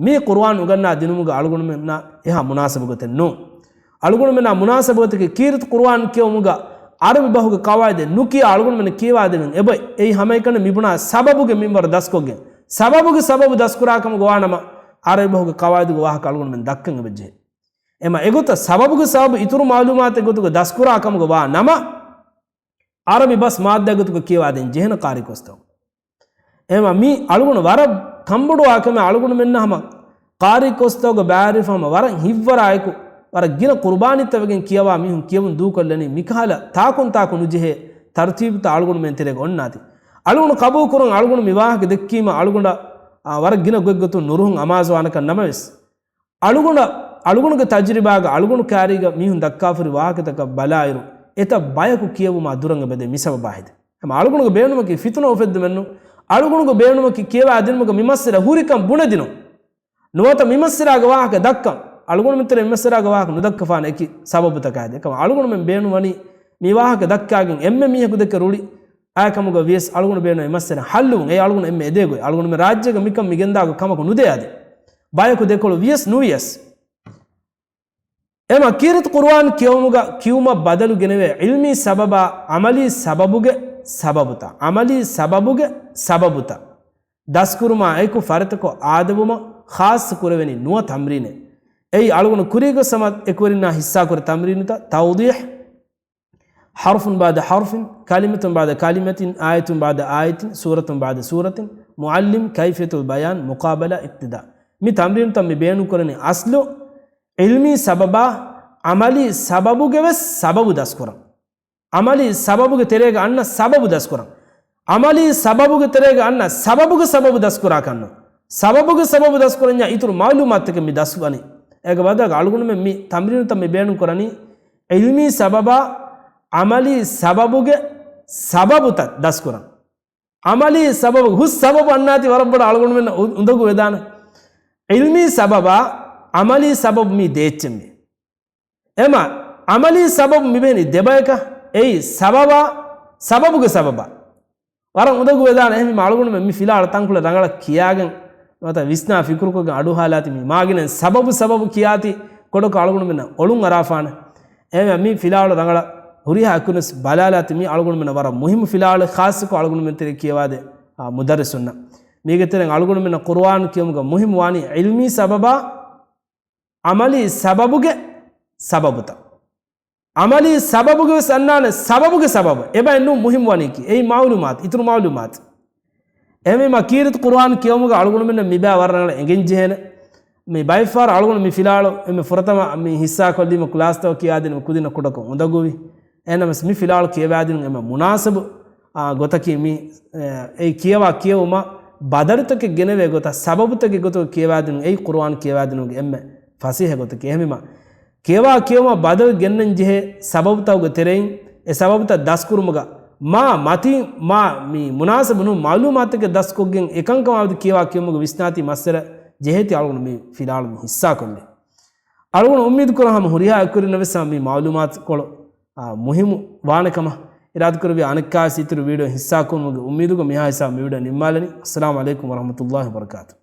މީ ޤުރުއާން އުނގަންނާ ދިނުމުގަ އަޅުގަނޑުމެންނާ އެހާ މުނާސަބު ގޮތެއް ނޫން. އަޅުގަނޑުމެންނާ މުނާސަބު ގޮތަކީ ކީރިތި ޤުރުއާން ކިޔެވުމުގަ ޢަރަބި ބަހުގެ ޤަވާއިދެއް ނުކިޔާ އަޅުގަނޑުމެން ކިޔަވާދެވެން އެބައޮތް. އެއީ ހަމައެކަނި މިބުނާ ސަބަބުގެ މިންވަރު ދަސްކޮށްގެން، ސަބަބުގެ ސަބަބު ދަސްކުރާ ކަމުގަ ވާނަމަ، ޢަރަބި ބަހުގެ ޤަވާއިދުގެ ވާހަކަ އަޅުގަނޑުމެން ދައްކަން އެބަޖެހޭ. އެމަ އެގޮތަށް ސަބަބުގެ ސަބަބު އިތުރު މަޢުލޫމާތެއް ގޮތުގަ ދަސްކުރާ ކަމުގަ ވާ ނަމަ، ޢަރަބި ބަސް މާއްދާ ގޮތުގަ ކިޔަވާދޭން ޖެހޭނެ ޤާރީ ކޯސްތައް. އެމަ މީ އަޅުގަނޑު ވަރަށް ކަންބޮޑުވާ ކަމެއް. އަޅުގަނޑުމެންނަށް ހަމަ ޤާރީ ކޯސްތަކުގަ ބައިވެރިވެފަ ހަމަ ވަރަށް ހިތްވަރާއެކު، ވަރަށް ގިނަ ޤުރުބާނީތައް ވެގެން ކިޔަވާ މީހުން ކިޔެވުން ދޫކޮށްލަނީ މިކަހަލަ ތާކުން ތާކު ނުޖެހޭ ތަރުތީބުތައް އަޅުގަނޑުމެން ތެރޭގަ އޮންނާތީ. އަޅުގަނޑު ޤަބޫލު ކުރަން އަޅުގަނޑު މި ވާހަކަ ދެއްކީމަ އަޅުގަނޑަށް، އާ، ވަރަށް ގިނަ ގޮތްގޮތުން ނުރުހުން އަމާޒުވާނެކަން ނަމަވެސް، އަޅުގަނޑަށް، އަޅުގަނޑުގެ ތަޖުރިބާގަ އަޅުގަނޑު ކާރީގަ މީހުން ދައްކާފަހުރި ވާހަކަތަކަށް ބަލާއިރު، އެތައް ބަޔަކު ކިޔެވުމާ ދުރަށް އެބަދޭ މި ސަބަބާ ހެދި. ހަމަ އަޅުގަނޑުގެ ބޭނުމަކީ ފިތުނަ އުފެއްދުމެއްނު، އަޅުގަނޑުގެ ބޭނުމަކީ ކިޔަވާ ދިނުމުގަ މި މައްސަލަ ހުރިކަން ބުނެދިނުން. ނުވަތަ މި މައްސަލާގެ ވާހަކަ ދައްކަން، އަޅުގަނޑުމެން ތެރޭ މި މައްސަލާގެ ވާހަކަ ނުދައްކަފާނެ އެކި ސަބަބުތަކާ ހެދި. އެކަމަ އަޅުގަނޑުމެން ބޭނުންވަނީ މި ވާހަކަ ދައްކާގެން އެންމެ މީހަކު ދެކެ ރުޅި އާ ކަމުގަ ވިޔަސް އަޅުގަނޑު ބޭނުން އެ މައްސަލަ ހައްލުވުން. އެ އަޅުގަނޑު އެންމެ އެދޭ ގޮތް. އަޅުގަނޑުމެން ރާއްޖޭގަ މިކަން މި ގެންދާ ގޮތް ކަމަކު ނުދޭ އަދި. ބަޔަކު ދެކޮޅު ވިޔަސް ނުވިޔަސް. އެމަ ކީރިތި ޤުރުއާން ކިޔެވުމުގަ ކިޔުމަށް ބަދަލު ގެނެވޭ ޢިލްމީ ސަބަބާ ޢަމަލީ ސަބަބުގެ ސަބަބުތައް، ޢަމަލީ ސަބަބުގެ ސަބަބުތައް. ދަސްކުރުމާ އެކު ފަރިތަކޮށް އާދެވުމަށް ޚާއްޞަ ކުރެވެނީ ނުވަ ތަމްރީނެއް. އެއީ އަޅުގަނޑު ކުރީގޮސް ހަމަ އެކުވެރިންނާ ހިއްސާކުރި ތަމްރީނުތައް، ތައުޟީޙް، ޙަރްފުން ބަޢްދަ ޙަރްފިން، ކަލިމަތުން ބަޢްދަ ކަލިމަތިން، އާޔަތުން ބަޢްދަ އާޔަތިން، ސޫރަތުން ބަޢްދަ ސޫރަތިން، މުޢައްލިމް، ކައިފިޔަތުލް ބަޔާން، މުޤާބަލާ، އިޤްތިދާ. މި ތަމްރީނުތައް މި ބޭނުންކުރަނީ އަސްލު ޢިލްމީ ސަބަބާ ޢަމަލީ ސަބަބުގެ ވެސް ސަބަބު ދަސްކުރަން. ޢަމަލީ ސަބަބުގެ ތެރޭގަ އަންނަ ސަބަބު ދަސްކުރަން. ޢަމަލީ ސަބަބުގެ ތެރޭގަ އަންނަ ސަބަބުގެ ސަބަބު ދަސްކުރާކަށްނު. ސަބަބުގެ ސަބަބު ދަސްކުރަންޏާ އިތުރު މަޢުލޫމާތުތަކެއް މި ދަސްވަނީ. އޭގެ ބަދަލުގަ އަޅުގަނޑުމެން މި ތަމްރީނުތައް މި ބޭނުންކުރަނީ ޢިލްމީ ސަބަބާ ޢަމަލީ ސަބަބުގެ ސަބަބުތައް ދަސްކުރަން. ޢަމަލީ ސަބަބު، ހުސް ސަބަބު އަންނާތީ ވަރަށް ބޮޑަށް އަޅުގަނޑުމެންނަށް އު-، އުނދަގޫ ވެދާނެ. ޢިލްމީ ސަބަބާ ޢަމަލީ ސަބަބު މީ ދޭއްޗެއް މީ. އެމަ ޢަމަލީ ސަބަބު މިބޭނީ ދެބަޔަކަށް. އެއީ ސަބަބާ، ސަބަބުގެ ސަބަބާ. ވަރަށް އުނދަގޫ ވެދާނެ. އެހެންވީމަ އަޅުގަނޑުމެން މި ފިލާވަޅު ތަންކޮޅެއް ރަނގަޅަށް ކިޔާގެން ނުވަތަ ވިސްނާ ފިކުރުކޮށްގެން އަޑުއަހާލާތި މި މާގިނައިން ސަބަބު ސަބަބު ކިޔާތި ކޮޑަކޮށް އަޅުގަނޑުމެންނަށް އޮޅުން އަރާފާނެ. އެހެންވެ މި ފިލާވަޅު ރަނގަޅަށް ހުރިހާ އެކުނަސް ބަލާލާތި މި އަޅުގަނޑުމެންނަށް ވަރަށް މުހިއްމު ފިލާވަޅެއް ޚާއްޞަކޮށް އަޅުގަނޑުމެން ތެރެ ކިޔަވާދޭ، އާ، މުދައްރިސުންނަށް. މީގެ ތެރެއިން އަޅުގަނޑުމެންނަށް ޤުރުއާން ކިޔުމުގަ މުހިއްމު ވާނީ ޢިލްމީ ސަބަބާ ޢަމަލީ ސަބަބުގެ ސަބަބުތައް. ޢަމަލީ ސަބަބުގެ ވެސް އަންނާނެ ސަބަބުގެ ސަބަބު. އެބައިން ނޫން މުހިއްމު ވަނީކީ. އެއީ މަޢުލޫމާތު، އިތުރު މަޢުލޫމާތު. އެހެންވީމަ ކީރިތި ޤުރުއާން ކިޔެވުމުގަ އަޅުގަނޑުމެންނަށް މިބާ ވަރަށް ރަނގަޅަށް އެނގެން ޖެހޭނެ. މި ބައެއްފަހަރު އަޅުގަނޑު މި ފިލާވަޅު އެންމެ ފުރަތަމަ މި ހިއްސާކޮށްލީމަ ކްލާސްތަކަށް ކިޔާދިނުމަ ކުދިންނަށް ކުޑަކޮށް އުނދަގޫވި. އެހެންނަމަވެސް މި ފިލާވަޅު ކިޔަވާދިނުން އެންމެ މުނާސަބު، އާ، ގޮތަކީ މި، އެ، އެ ކިޔަވާ ކިޔެވުމަށް ބަދަލުތަކެއް ގެނެވޭ ގޮތަށް، ސަބަބުތަކެއް ގޮތުގަ ކިޔަވާދިނުން އެއީ ޤުރުއާން ކިޔަވާދިނުމުގެ އެންމެ ފަސޭހަ ގޮތަކީ. އެހެންވީމަ ކިޔަވާ ކިޔެވުމަށް ބަދަލު ގެންނަން ޖެހޭ ސަބަބުތަކުގެ ތެރެއިން އެ ސަބަބުތައް ދަސްކުރުމުގަ މާ މަތީން މާ މި މުނާސަބު ނޫން މަޢުލޫމާތުތަކެއް ދަސްކޮށްގެން އެކަންކަމާ ވަދެ ކިޔަވާ ކިޔެވުމުގެ ވިސްނާތީ މައްސަލަ ޖެހޭތީ އަޅުގަނޑު މި ފިލާވަޅު މި ހިއްސާކޮށްލީ. އަޅުގަނޑު އުއްމީދު ކުރަން ހަމަ ހުރިހާ އެކުވެރިންނަށް ވެސް ހަމަ މި މަޢުލޫމާތުކޮޅު، އާ، މުހިއްމު ވާނެ ކަމަށް އިރާދަކުރެއްވި. އަނެއްކާވެސް އިތުރު ވީޑިއޯ ހިއްސާކުރުމުގެ އުއްމީދުގަ މިހާ ހިސާބު މި ވީޑިއޯ ނިންމާލަނީ. އައްސަލާމު ޢަލައިކުމް ވަރަޙްމަތުﷲ ވަބަރަކާތުހު.